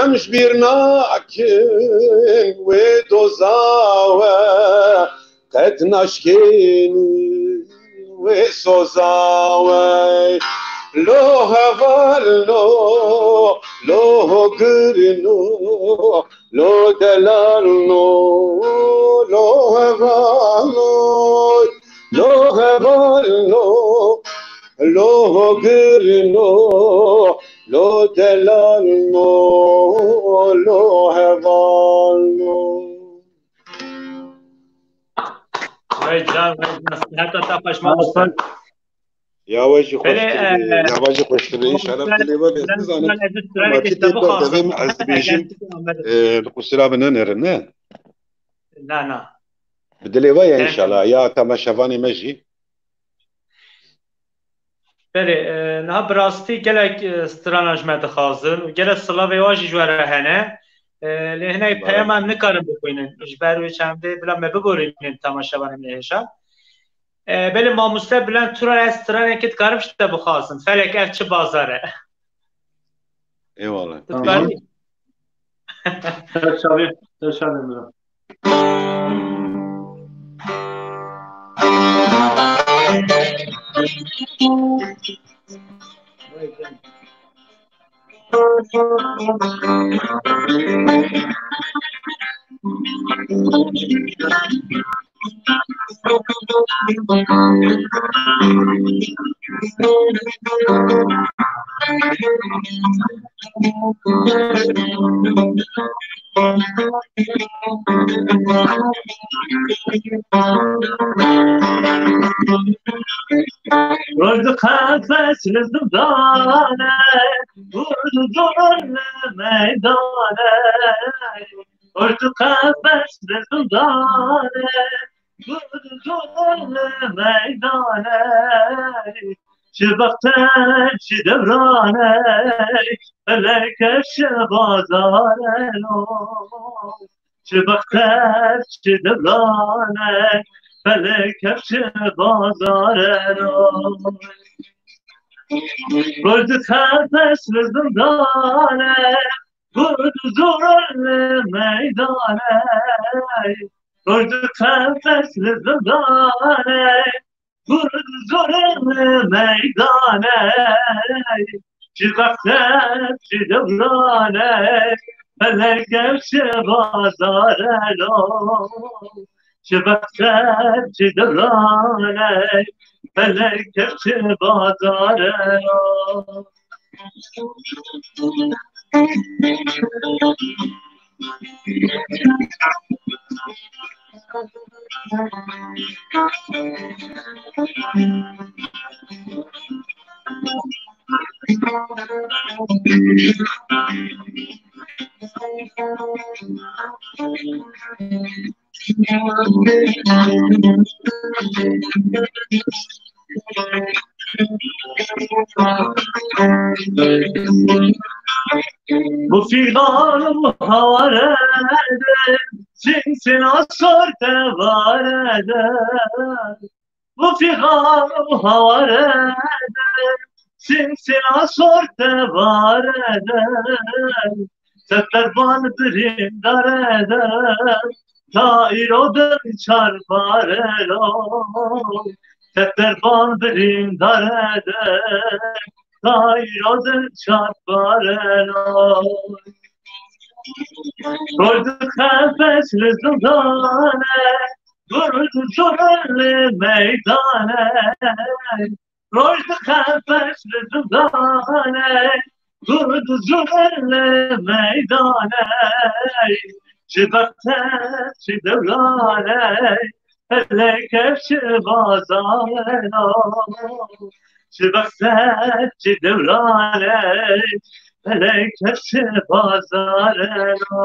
Em ji bîr nakin wê doza we, qet naşkênin wê soza we. Lo heval lo, lo hogirino, lo delal no, lo heval no, lo heval no, lo hogir no, lo delal no, lo heval no. Vay can, vay can. Siheta te paşma olsun. Ya we jî xweştir be, ya we jî xweştir be. Înşallah dilê we be. Nizanim, ma tê de devê min ez dibêjim, e, li qusira min nenerin, ne? Na, na. Bi dilê we ye înşallah. Ya temaşevanê me jî. Belê, e, niha bi rastî gelek, e, strana ji me dixwazin û gelek silavê wan jî ji we re hene. E, lê hinek peyama em nikarin bixwînin. Ji ber wê çendê bila me biborînin temaşevanên me hêja. E, belê mamoste Bülent Turan, ez stranekê dikarim ji te bixwazim. Felek ev çi bazar e? Eyvallah. Tu dikarî? Ser çavê, ser çavê min. Roj di qefes li zindane, û di zor li meydane. Roj di qefes li zindane, û di zor li meydane. Çi bexte, çi dewrane, feleke şebazareno. Çi bexte, çi dewrane, feleke şebazareno. Roj di qefes li zindane, gur di zor li meydane. Roj di qefes li zindane, gur di zor li meydane. Çi bexte, çi dewrane, feleke şebazareno. Çi bexte, çi dewrane, feleke şebazareno. Bu figan bu havare de, çin çin asor tevare de. Bu figan bu havare de, çin çin asor tevare de. Seterban birîndar e de, ta îro din çar bar e lo. Seterban birîndar e de, tay rozin çar bareno. Roj dixe pes li zindane, gur dizûrin li meydane. Roj dixe pes li zindane, gur dizûrin li meydane. Çi bexte, çi dewrane, Felek ev çi bazarena, çi bexte, çi dewrane, felek ev çi bazarena.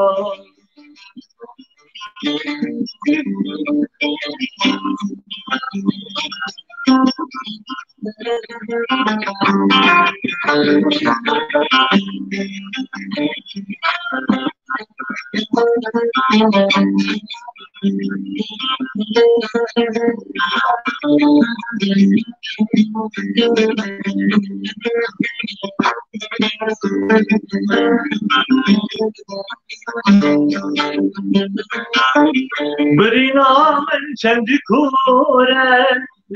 Birîna min çendî kûr e,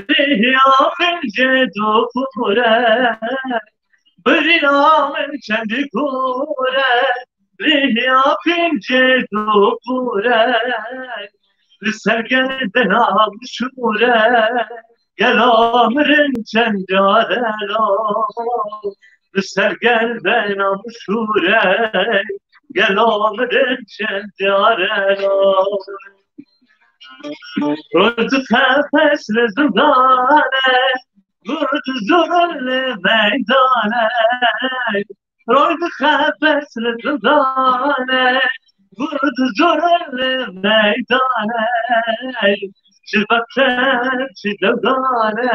rêhiya min jê do kûr e. Birîna min çendî kûr e, rêhiya min jê do kûr e. Li ser gel bena min şûr e, gela mirin çend care lo. Li ser gel bena min şûr e, gela mirin çend care lo. Roj dixe pes li zindane, gur dizûrin li meydane. Roj dixe pes li zindane, gur dizûrin li meydane. Çi bexte, çi dewrane,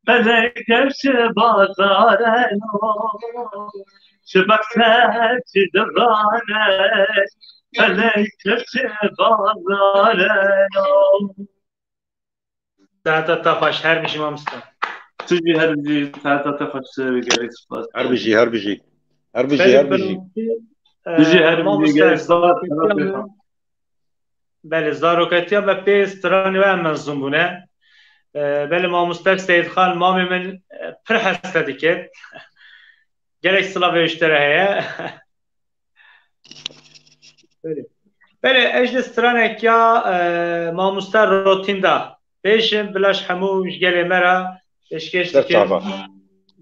felek ev çi bazareno. Çi bexte, çi dewrane, felek ev çi bazareno. Saeta te xweş, her bijî mamoste. Tu jî her bijî, saeta te xweş, gelek spas. Her bijî, her bijî. Her bijî, Belê, her bijî. Tu jî her bijî, mamoste, gelek spas. Belê, zaroketiya me pê stranê we mezin bûne. E, belê mamoste Seyîdxan, mamê min, e, pir hez te dike. Gelek silavê ji te re heye. Belê. Belê, ez ji stranek ya, e, mamoste Rotinda bêjim, bila ji hemû ji gelê me re pêşkêş dikim. Ser çava.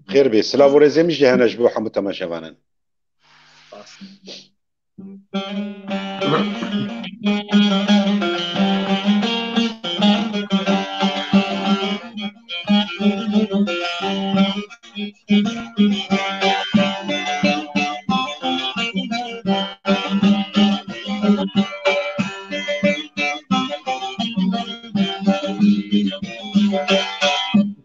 Xêr bê. Silav û rêzê min jî hene ji bo hemû temaşevanan. Spas.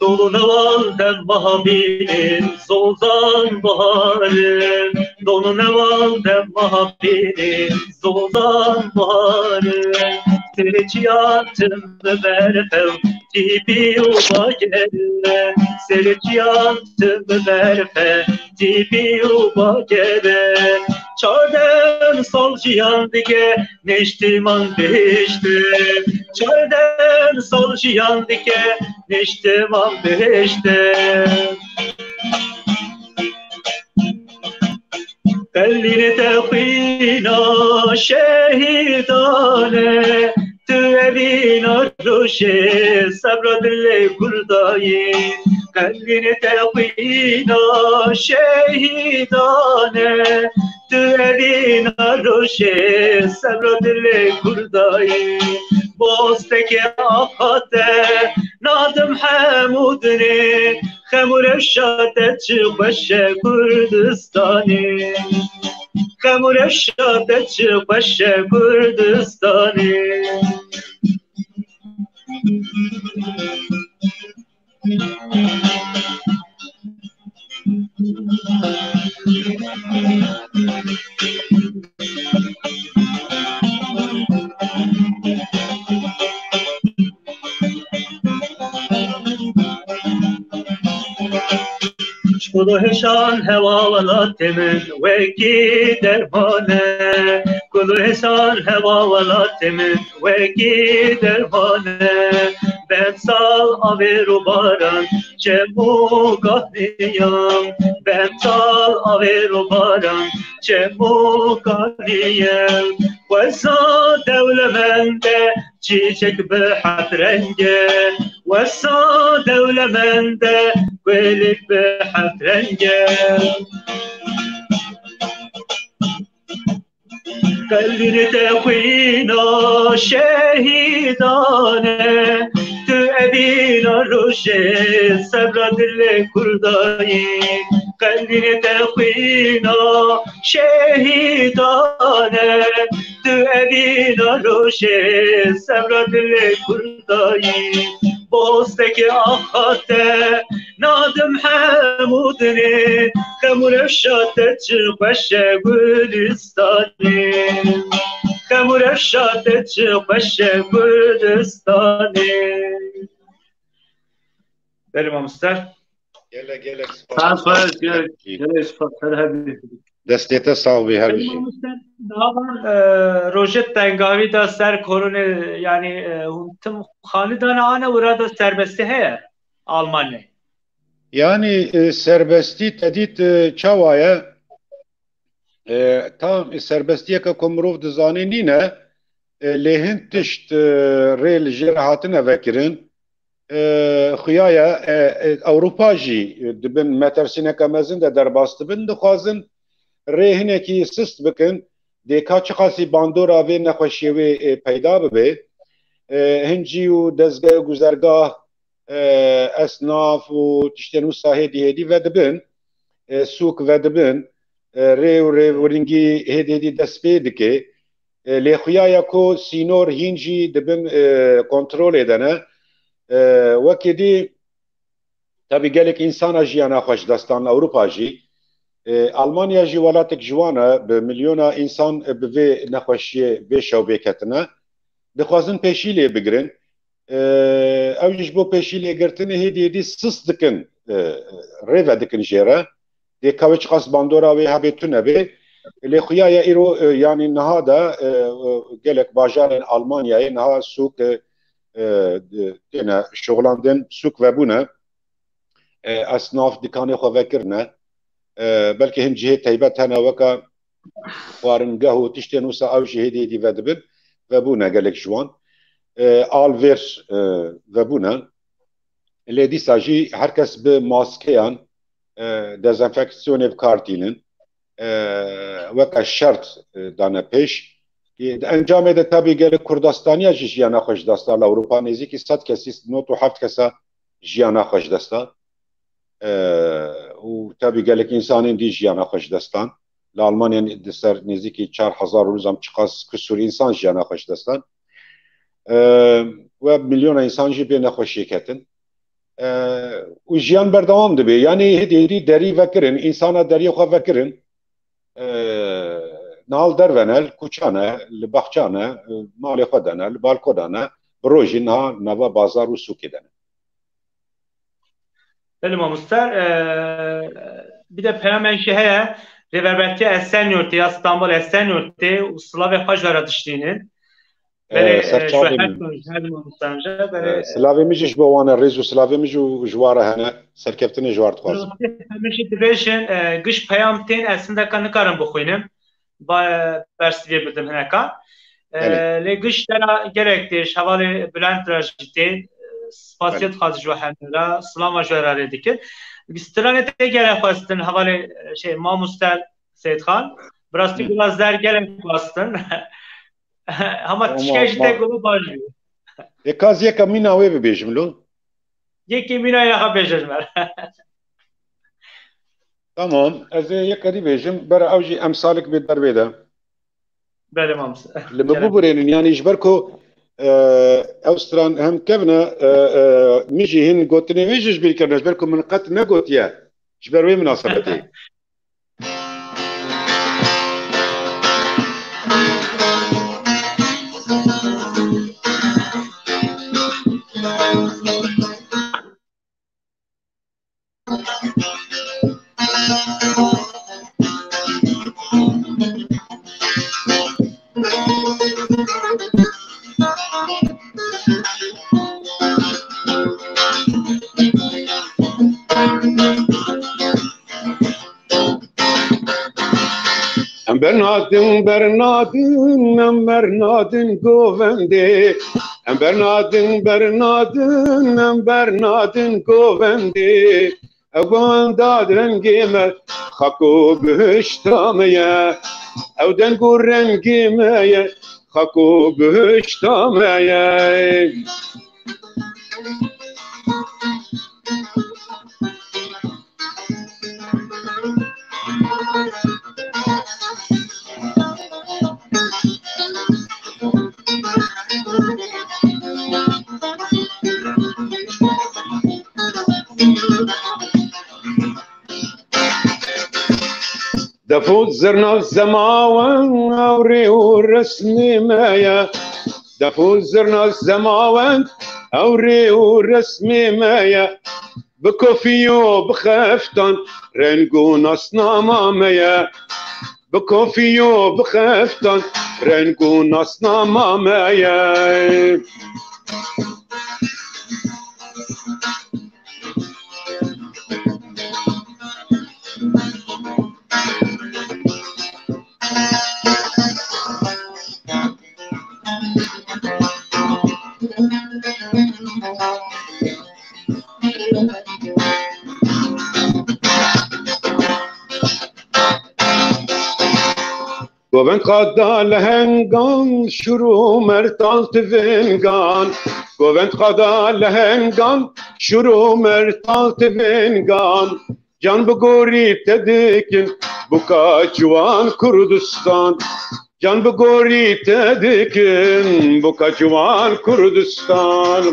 Dolu newal dem baha bînin, zozan baharin. Dolu newal dem baha bînin, zozan baharin. Serê çiyan tim bi berfew, tîpî û bagere. Serê çiyan tim bi berfe, tîpî û bagere. Çardeh sal jiyan dike, niştiman bihişte. Çardeh sal jiyan dike, niştiman bihişte. Qelînê te xwîna şehîdan e, tu evîna rojê sebra dilê Kurda yî. Qelînê te xwîna şehîdan e, tu evîna rojê sebra dilê Kurda yî. Bostekê axa te nadim hemû dinê, xem û rewşa te çi xweş e Kurdistanê. Xem û rewşa te çi xweş e Kurdistanê. Ji ku do hêşan hewa welatê min wekî derman e. Gulhêsan hewa welatê min wekî derman e. Bem sal avêr û baran çem û kaniyam. Bem sal avêr û baran çem û kaniyam. Xweza dewlemend e, çîçek bi heft reng e. Xweza dewlemend e, gulek bi heft reng e. Qelbînê te xwîna şehîdan e, tu evîna rojê sebra dilê Kurda yî. Qelbînê te xwîna şehîdan e, tu evîna rojê sebra dilê Kurda yî. Bostekê axa te nadim hemû dinê, xem û rewşa te çi xweş e Gulistanê. Xem û rewşa te çi xweş e Gulistanê. Belê mamoste. Gelek, gelek spas. Spas, gelek, gelek spas. Her hebî. Destê te sax bî, her bijî. Mamoste, niha van, e, rojê tengavî de ser koronê, yanî, e, hûn tim xanî dane ane û rada serbestî heye Almanyayê? Yanî, e, serbestî te dît, e, çawa ye? E, tam, e, serbestiyeke ku mirov dizanî nîne, e, lê hin tişt, e, rê li jê re hatine vekirin. E, xuya ye, e, e, Ewropa jî, e, dibin metersîneke mezin de derbas dibin, dixwazin rê hinekî sist bikin, dê ka çiqasî bandora vê nexweşiyê wê, e, peyda bibe. E, hin cî û dezgeh û guzergah, e, esnaf û tiştên wisa hêdî hêdî vedibin, e, sûk vedibin, e, rê û rêwiringî hêdî hêdî dest pê dike. E, lê xuya ye ku sînor hîn jî dibin, e, kontrolê de ne. E, wekî dî, tabî gelek însana jiyana xwe ji dest dan li Ewropa jî. E, Almanya jî welatek ji wan e, bi milyona însan, e, bi vê nexweşiyê vê şewbê ketine. Dixwazin pêşî lê bigirin. E, ew jî ji bo pêşî lêgirtinê hêdî hêdî sist dikin, e, rê vedikin jê re. Dê ka wê çiqas bandora wê hebê tune bê. Lê xuya ye îro, e, yanî niha de, e, e, gelek bajarên Almanyayê niha sûk, e, e, têne şoxlandin, sûk vebûne. E, esnaf dikanê xwe vekirine. E, belkî hin cihê teybet hene weke xwaringeh û tiştên wisa ew jî hêdî hêdî vedibin. Vebûne gelek ji wan. E, alvêr, e, vebûne. Lê dîsa jî her kes bi maskeyan, e, dezenfeksiyonê bi kar tînin, e, weke şert, e, dane pêş. Ki di encamê de tabî gelek Kurdastaniya jî jiyana xwe ji dest da. Li Ewropa nêzîkî sed kesî, nod û heft kesa jiyana xwe ji dest da. E, û tabî gelek însanên dî jiyana xwe ji dest dan. Li Almanya di ser nêzîkî çar hezar û nizam çiqas kusur însan jiyana xwe ji dest dan. E, we milyona însan jî bê nexweşiyê ketin. E, û jiyan berdewam dibe. Yanî hêdî hêdî derî vekirin, însana deriyê xwe vekirin. E, niha li derve ne, li kuça ne, li baxça ne, e, malê xwe de ne, li balko de ne, bi rojî niha nava bazar û sûkê de ne. Belê mamoste, e, bir de peyamên jî heye, Rêvebertiya Esenyurtê ya Stenbol Esenyurtê û silavê xwe ji we re diştînin. Belê, e, e, ji we her, ji her mamosteyan re, belê. E, silavê min jî ji bo wan e, rêz û silavê min jî ji wan re hene, serkeftinê ji wan dixwazim. Rastî, em jî dibêjin, e, giş peyam tên, ez hindeka nikarim bixwînim. Ba-, bersivê bidim hineka. E, Belê. Lê giş te ra gelek tê, ji hevalê Bülent re jî tê. Spasiye Belê. Dixwazim ji we hemî re, silama ji we re rê dikin. Stranê te gelek xwestin, hevalê, e, şey, mamoste Seyîdxan. Bi rastî Hı. Gula zer gelek xwestin. Hema Tamam, tişkê jî te tamam. Gula baş bû. Ê, ka ez yeka mîna wê bibêjim lo? Yekê mîna ya xwe bêje ji me re. Tamam, ez ê yeka dî bêjim, bera ew jî emsalik bê dervê de. Belê, mamoste. Li min Kerem. Bibûrênin, yanî ji ber ku, e, ew stran hem kevin e, e, e, min jî hin gotinê wê jî ji bîr kirine, ji ber ku min qet negotiye. Ji ber wê minasebetê. Bernadin, bernadin, em bernadin govendê. Em bernadin, bernadin, em bernadin govendê. Ew govenda rengê me, xak û bihişta me ye. Ew deng û rengê me ye, xak û bihişta me ye. Def û zirna zemawen ew rê û resmê me ye. Def û zirna zemawen ew rê û resmê me ye. Bi kofî û bi xeftan reng û nasnama me ye. Bi kofî û bi xeftan reng û nasnama me ye. Govend qada lehengan, şûr û mertal tivingan. Govend qada lehengan, şûr û mertal tivingan. Can bi gorî te dikin, buka ciwan Kurdistan. Can bi gorî te dikin, buka ciwan Kurdistan.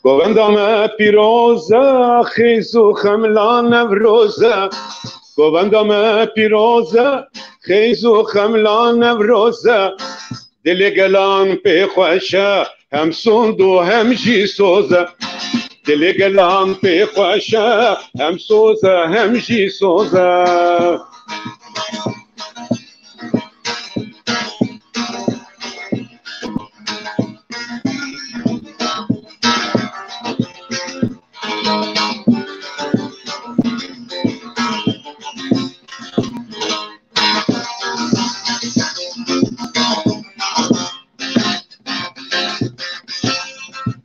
Govenda me pîroz e, xêz û xemla Newroz e. Govenda me pîroz e, xêz û xemla Newroz e. Dilê gelan pê xweş e, hem sond û hem jî soz e. Dilê gelan pê xweş e, hem soz e, hem jî soz e.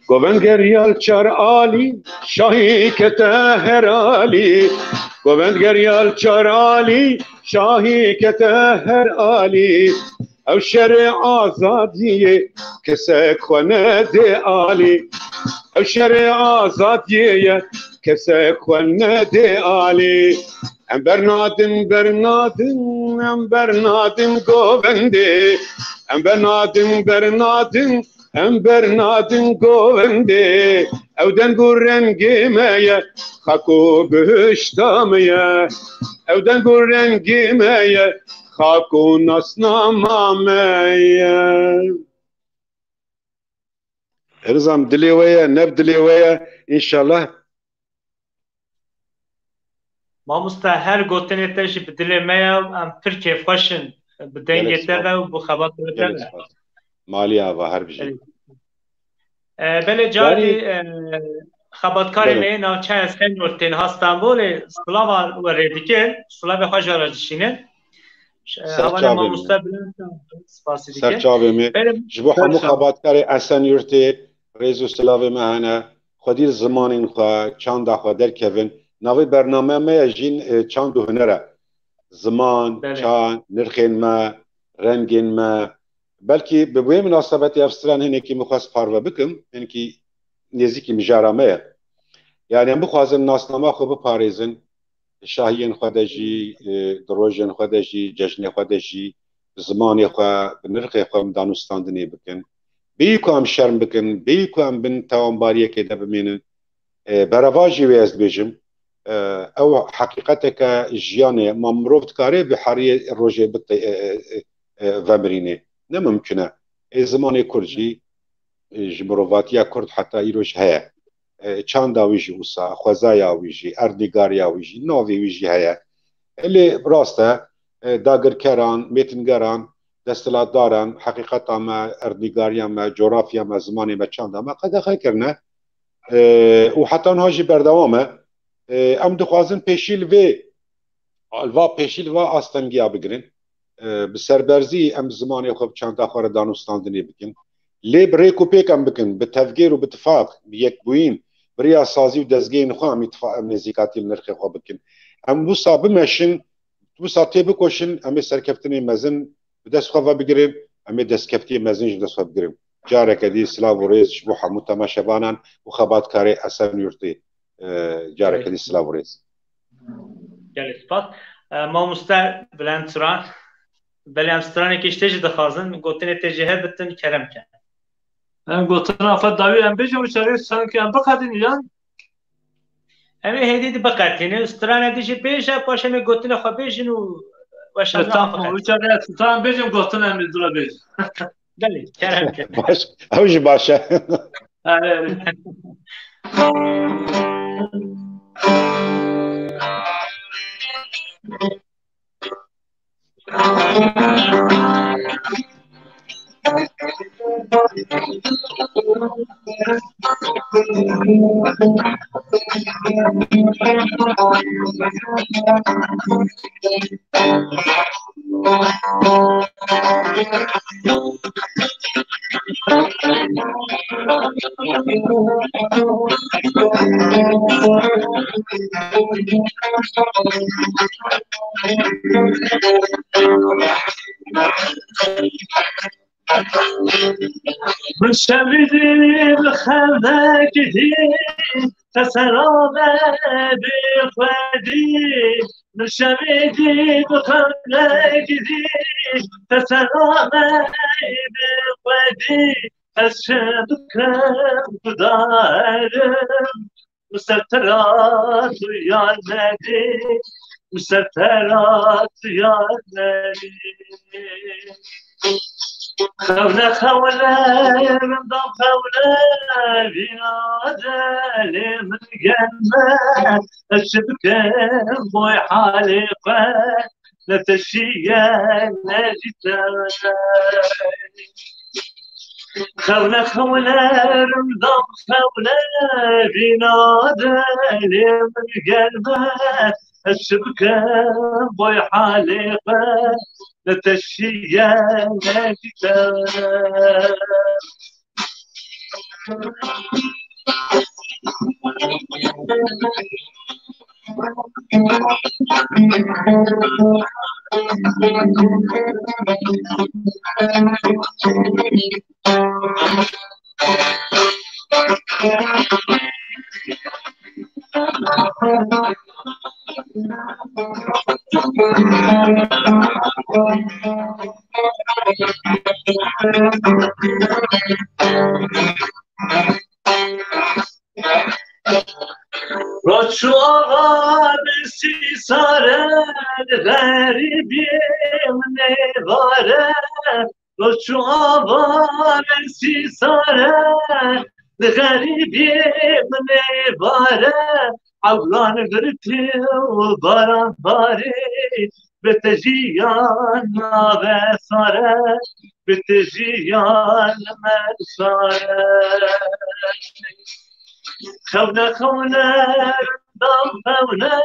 Govend geriyal çar alî, şahî kete her alî. Govend geriyal çar alî, şahî kete her alî. Ew şerê azadiyê kesek xwe nedê alî. Ew şerê azadiyê ye, kesek xwe nedê alî. Em bernadin, bernadin, em bernadin govendê. Em bernadin, bernadin, em bernadin govendê. Ew deng û rengê me ye, xak û bihişta me ye. Ew deng û rengê me ye, xak û nasnama me ye. Erzam dilê we ye, ne bi dilê we ye, înşallah. Mamoste, her gotinê te jî bi dilê me ye û em pir kêfxweş in bi dengê te ve û bi xebatê te ve. Malî ava, her bijî. E, belê carî, e, xebatkarê me yê navçeya Senor tên ha Stenbolê, silava we rê dikin, silavê xwe ji we re dişînin. Ş-, e, hevalê mamoste bilind, spasî dikin. Ser çavê me. Belê, ji bo hemû xebatkarê Esenyurtê rêz û silavê me hene. Xwedî li zimanên xwe, çanda xwe derkevin. Navê bernameya me ye jîn, e, çand û huner e. Ziman, çand, nirxên me, rengên me, Belkî bi wê minasebetê ev stran hinekî min xwest parve bikim, hinekî nêzîkî mijara me ye. Yani em bixwazin nasnama xwe biparêzin, şahiyên xwe de jî, e, di rojên xwe de jî, cejnê xwe de jî, bi zimanê xwe, bi nirxê xwe em danûstandinê bikin. Bêyî ku em şerm bikin, bêyî ku em bin tawanbariyekê de bimînin, E, berevajî wê ez dibêjim, e, ew heqîqeteke jiyanê ye. Ma mirov dikare bi heriyê rojê bite, e, e, e, e, vemirînê? Ne mimkun e. Ê zimanê kurd jî, e, ji mirovatiya kurd heta îroj heye. e, çanda wî jî wisa, xwezaya wî jî, erdnîgariya wî jî, navê wî jî heye. E, lê rast e, e, dagirkeran, mêtingeran, desthilatdaran, heqîqeta me, erdnîgariya me, coğrafya me, zimanê me, çanda me qedexe kirine. E, û heta niha jî berdewam e. E, em dixwazin pêşî li vê, li va pêşî li va astengiya bigirin. E, bi serberzî em zimanê xwe bi çanda xwe re dan û standinê bikin. Lê bi rêk û pêk em bikin, bi tevgêr û bi tifaq, bi yekbûyîn, bi riya sazî û dezgehên xwe em îtifa-, em nêzîkatî li nirxê xwe bikin. Em wisa bimeşin, wisa têbikoşin, em ê serkeftinê mezin bi dest xwe ve bigirin, em ê destkeftiyê mezin ji dest xwe bigirin. Careke dî silav û rêz ji bo hemû temaşevanan û xebatkarê Esen Yurtî. E, careke dî silav û rêz. Gelek spas. E, mamoste Bülent Turan, belê em stranekî ji te jî dixwazin, gotinê te jî hebe bitin, kerem ke. Em gotina xwe dawî em bêjin, wisa rê sanki em biqedînin yan? Em ê hêdî di biqetînin, strane di jî bêje, paşê em ê gotinê xwe bêjin û weşan. E, tamam, wisa rê stran bêjin, gotina em ê dura bêjin. Belê, kerem ke. Baş, ew jî baş e. Erê, erê. Min şevî dî bi xew nekidî, te sera me bê xwedî. Min şevî dî bi xew nekidî, te sera me bê xwedî. Ez çi bikim, tu darim. Min ser te ra tu yar nedî, min ser te ra tu yar nedî. Xewle, xewle, rindam xewle, vîna de lê min gelme. Ez çi bikim boy halê xwe, ne te şiye, ne jî te. Xewle, xewle, rindam xewle, vîna de lê min gelme. Ez çi bikim boy halê xwe, ne te şiye, ne jî te. Roç û ava min sîsare, li xerîbiyê min êvare. Roç û ava min sîsare, li xerîbiyê min êvare. Ewran girtî û baran barî, bi te jiyan nabe sare, bi te jiyan me sare. Xewne, xewne, dam xewne,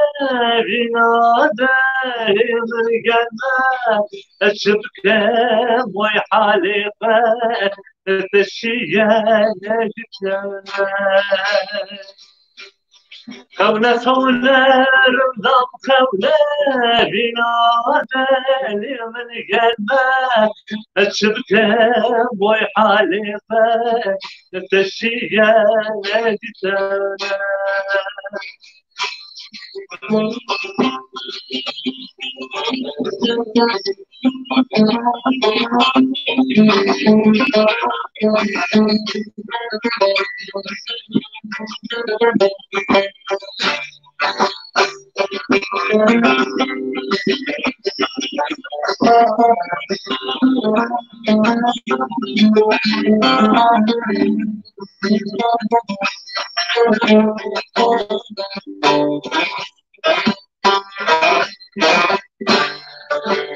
vîna de min gelme, ez çi bikim, way halê xwe, te şiye ne ji te. Xewle, xewle, rindam xewle, vîna de lê min gelme. Ez çi bikim, boy halê me, te şiye ne dîtene.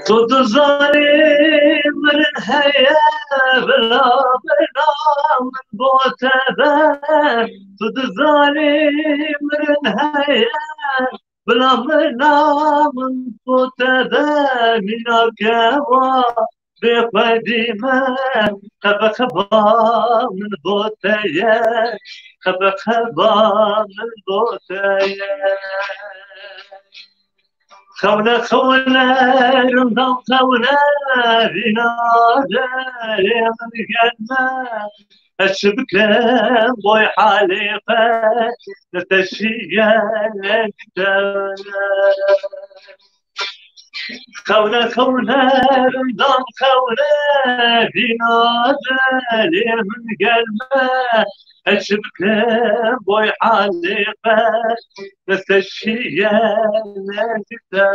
Tu dizanî mirin heye, bila bila min bo te be. Tu dizanî mirin heye, bila bila min bo te be. Mîna kewa bê xwedî me, xebe xeba min bo te ye, xebe xeba min bo te ye. Xewne xewne rindam xewne, vîna derê min gelme. Ez çi bikim boy halê xwe, ne te şiye ne te. Xewne xewne rindam xewne, vîna derê min gelme. Ez çi bikim boy halê xwe, ne te şiye ne te.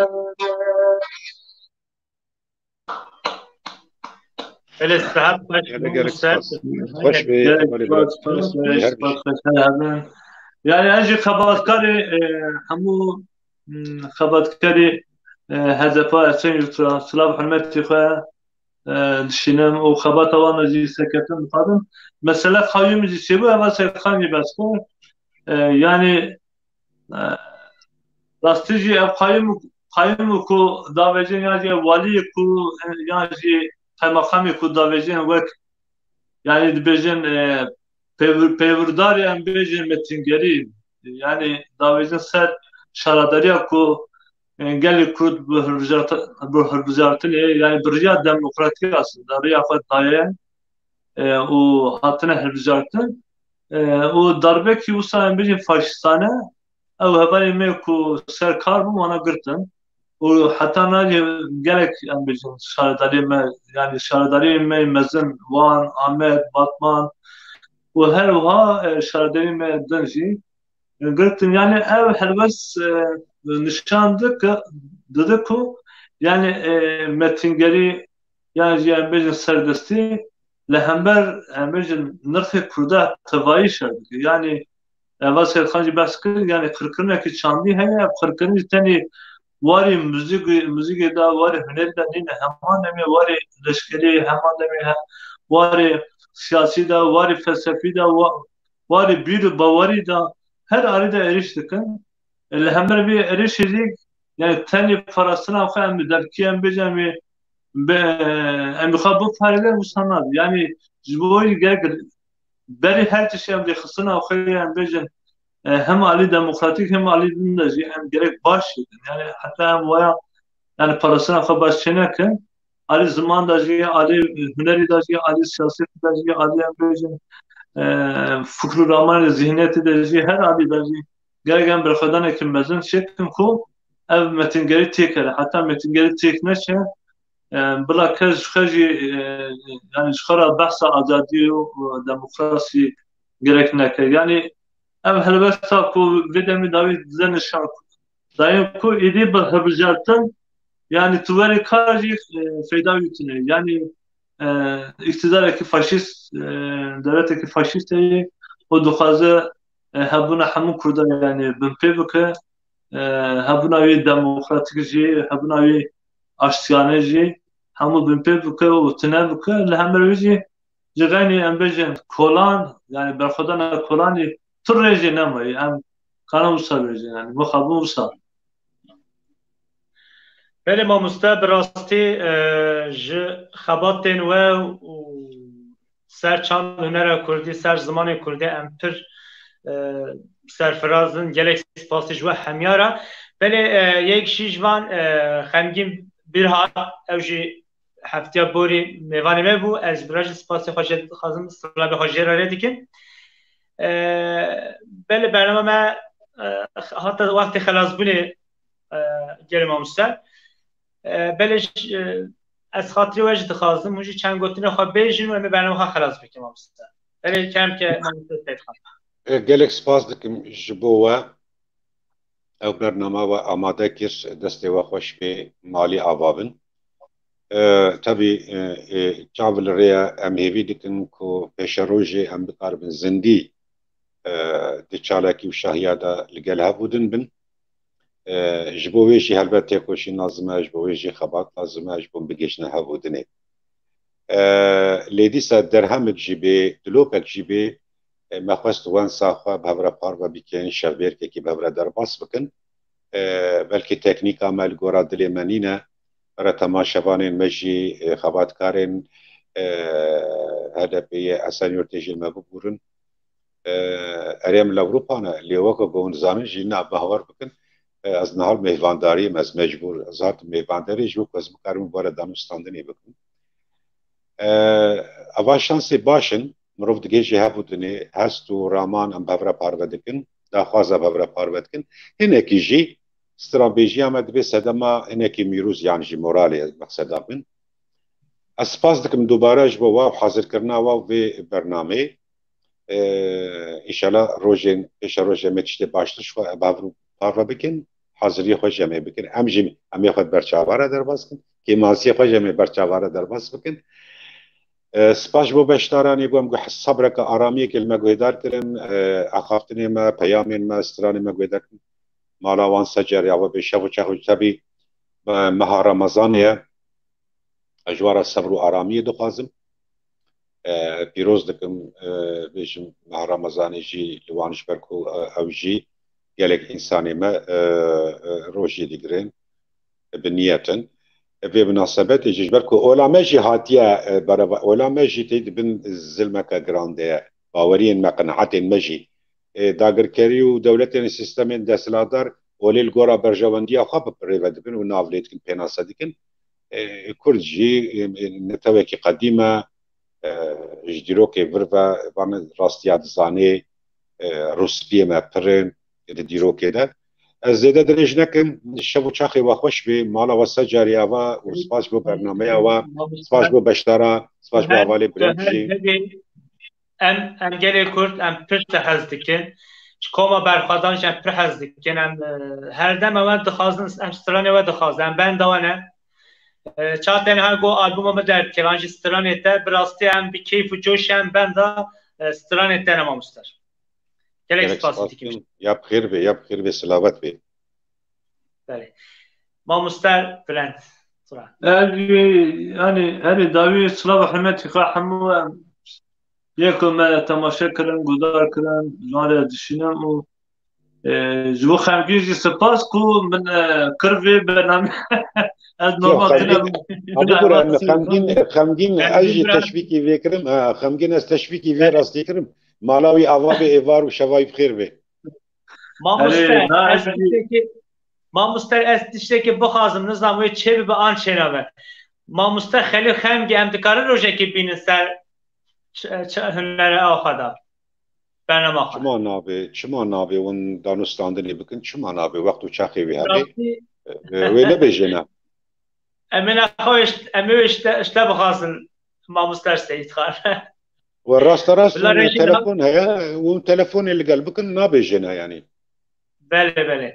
Belê, sihet xweş, Hele gelek Musa. Spas. Xweş be, Gelek Kemalê spas, bira. Spas, Her spas, spas, spas. Yani, ez jî xebatkarê, e, hemû, hmm, xebatkarê, e, H D P Esenyurt re silav hurmetê xwe, e, dişînim û xebata wan jî serkeftin dixwazim. Mesele qayûm jî çêbû, eva Seyîdxan jî behs kir. E, yani, e, rastî jî ev qayûm, qayûm ku davêjin, yan jî ev waliyê ku, e, yan jî qeymeqamê ku davêjin wek, yani dibêjin, e, peyv-, peywirdarê em bêjin metîngerî, yani davêjin ser şaredariya ku, e, gelê Kurd bi hilbijart-, bi hilbijartinê, yani bi riya demokratîk aslında riya xwe daye, e, û hatine hilbijartin. E, û darbekî wisa em bêjin faşîstane, ew hevalên me ku ser kar bûn, wana girtin. Û heta niha gelek, em bêjin, şaredariyê me, yani şaredariyê me mezin, Wan, Amed, Batman û her wiha, e, şaredariyê me din jî, e, girtin. Yani ev helwest, e, nişan dike, dide ku, yani, e, metîngerî, yan jî em bêjin serdestî, li hember, em bêjin, nirxê Kurda tevayî şer dike. Yani, eva Seyîdxan jî behs kir, yani qirkirinekî çandî heye, ev qirkirin jî tenê warê muzîkê, muzîkê de, warê hunerî de nîne, heman demê warê leşkerî, heman demê he-, warê siyasî de, warê felsefî de, wa-, warê bîr û bawerî de, her alî de êrîş dikin. E, li hember vê êrîşê jî, yani tenê parastina xwe em li derkî em bêjin, em ê bi, em bi xwe biparêzin, wisa nabe. Yani ji bo wê gerek berî her tiştî em rêxistina xwe, em bêjin, e, hem alî demokratîk hem alî din de jî em gerek baş çêkin. Yani heta em waya, yani parastina xwe baş çênekin, alî ziman de jî, alî hunerî de jî, alî siyasetî de jî, alî em bêjin, e, fikr û ramanê, zihniyetê de jî, her alî de jî gerek em berxwedanekî mezin çêkin ku ev metîngerî têkere. Heta metîngerî têk neçe, e, bila kes ji xwe jî, e, yani ji xwe re behsa azadî û demokrasî gerek neke. Yani ev helwesta ku vê demê dawî dide nişan, dayên ku êdî bi hilbijartin, yani tu werê kar jî, e, feyda wî tune. Yani, e, îktidarekî faşîst, e, dewletekî faşîst heye û dixwaze, e, hebûna hemû Kurdan, yani binpê bike, e, hebûna wî demokratîk jî, hebûna wî aştiyane jî hemû binpê bike û tune bike. Li hember wî jî ji xeynî em bêjin kolan, yani berxwedana kolanî tu rêjê nemaye. Em kana wisa bêjin, yani mixabin wisa. Belê mamoste, bi rastî, e, ji xebatên we û ser çand hunera kurdî, ser zimanê kurdî em pir, e, serfiraz in. Gelek spasî ji we hemiya re. Belê, e, yek jî ji van, e, Xemgîn Birha, ew jî heftiya borî mêvanê me bû. Ez bi rajî spasê xwe jê dixwazim, silavê xwe jê re rê dikim. E, belê bernama me, e, hate wextê xelasbûnê, e, gelê mamoste. E, belê, e, ez xatirê we jî dixwazim, hûn jî çend gotinê xwe bêjin û em ê bernama xwe xelas bikin, mamoste. Belê, kerem ke, mamoste Seyîdxan. E, gelek spas dikim ji bo we. Ew bernama we amade kir, destê we xweş bê, malî ava bin. E, tevî, e, e, çav li rê ye, em hêvî dikin ku pêşerojê em bikaribin zindî e, di çalakî û şahiya de li gel hev û din bin. E, ji bo wê jî helbet têkoşîn lazim e, ji bo wê jî xebat lazim e, ji bo bigihîjine hev û dinê. E, lê dîsa derhemek jî bê, dilopek jî bê, e, me xwest wensa xwe bi hev re parve bikin, şevbêrkekî bi hev re derbas bikin. E, belkî teknîka me li gora dilê me nîne, re temaşevanên me jî, e, xebatkarên, e, H D P'ê, Esenyurtê jî li me bibûrin. E, erê em li Ewropa ne, lê weke ku hûn dizanin jî, na, bawer bikin, e, ez niha li mêvandariyê me, ez mecbûr, ez hatim mêvandariyê ji bo ku ez bikarim were danûstandinê bikim. E, eva şansê baş in, mirov digihêjê hev û dinê, hest û raman em bi hev re parve dikin, daxwaza bi hev re parve dikin. Hinekî jî stranbêjiya me divê sedema hinekî mîrûz yan jî moralê mexseda bin. Ez spas dikim dubare ji bo we û hazirkirina we û vê bernameyê. E, înşallah rojên, pêşerojê me tiştê baştir ji xwe bi hev re parve bikin, haziriyê xwe jî em ê bikin. Em jî, em ê xwe di ber çava re derbas bikin. Kêmasiyê xwe jî em ê ber çava re derbas bikin. E, spas ji bo beşdaranê, ku em gu-, sebreke aramiyekê li me guhdar kirin, e, axaftinê me, peyamên me, stranê me guhdar kirin. Mala wan secer ya we bê, şev û çax û tebî, e, meha Remezanê ye. Ez ji wan re sebr û aramiyê dixwazim. E, pîroz dikim, e, bêjim meha Remezanê jî li wan, ji ber ku, e, ew jî gelek însanê me, e, e, rojî digirin, bi niyet in. Vê minasebetê jî ji ber ku ola me jî hatiye, e, bereva-, ola me jî tê di bin zilmeke giran de ye. Baweriyên me, qenaetên me jî, e, dagirkerî û dewletên, sîstemên desthilatdar olê li gora berjewendiya xwe bi rêve dibin û nav lê dikin, pênase dikin. E, Kurd jî, e, e, netewekî qedîm e, e, ji dîrokê vir ve, van rastiya dizanê, e, rûspiyê me pir in di dîrokê de. Ez zêde dirêj nekim, şev û çaxê we xweş bê, mala we ser carî ava û spas bo bernameya we, spas bo beşdara, spas bo hevalê Bülent jî. Em, em gelê Kurd, em pir te hez dikin. Ji koma berxwedan jî em pir hez dikin. Em, e, her dem em dixwazin, em stranê we dixwazin, em benda we ne. E, çawa te niha got albuma min derdikeve, an jî stranê te, bi rastî em bi keyf û coşê em benda, e, stranê te ne mamoster. Gelek spas dikim. Ya bi xêr be, ya bi xêr be, selamet be. Belê. Mamoster Bülent Turan. Ez jî, yanî, herî dawî silav û hurmetî xwe hemû em yê ku me temaşe kirin, guhdar kirin, ji wan re dişînim û, e, ji bo xemgîn jî spas ku min, e, kir vê bername. Ez normal tine. Abi bura, xemgîn, xemgîn ez jî teşvîkî vê kirim, ha, xemgîn ez teşvîkî vê rastî kirim. Mala wî ava bê, êvar û şeva wî bi xêr bê. Mamoste, ez tiştekî, mamoste, ez tiştekî bixwazim, nizam wê çê bibe an çênabe. Mamoste Xelîl Xemgî, em dikarin rojekê bînin ser ç-, ç-, hunere axa da. Bernama xwe. Çima nabê, çima nabê hûn danûstandinê bikin, çima nabê, wext û çaxê wî hebe. E, wê nebêjê ne. Em ê nexwe, em ê işte, işte bixwazin, mamoste Seyîd Xan. We rasta rast telefon heye, hûn telefonê li gel bikin, nabêjê ne yanî. Belê, belê.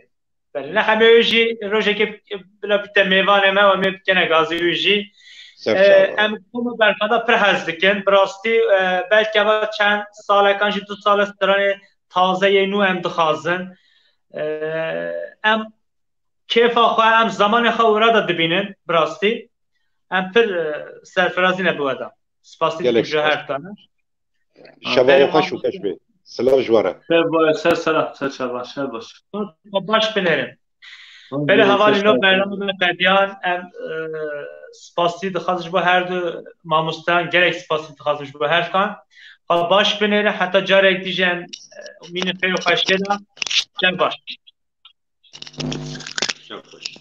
Belê. Nex em ê wê jî rojekê bila bite mêvanê me, em ê bikene gazî wî jî. Ser çava. Em koma berxweda pir hez dikin. Bi rastî, e, belkî eva çend salekan jî du sale stranê taze yê nû em dixwazin. E, em kêfa xwe, em zamanê xwe wira de dibînin, bi rastî. Em pir, e, serfirazî ne bi we de. Spasî dikim ji her tane. Şeva we xweş û xweş be. Silav ji we re. Şev baş, ser sera, ser çava, şev baş. Baş binêrin. Belê hevalî no bername me qediyan, em, e, spasî dixwazin ji bo her du mamosteyan, gelek spasî dixwazin ji bo her kan. Xwe baş binêrin, heta carek dî jî em, e, mînin xêr û xweşiyê de. Şev baş. Şev xweş.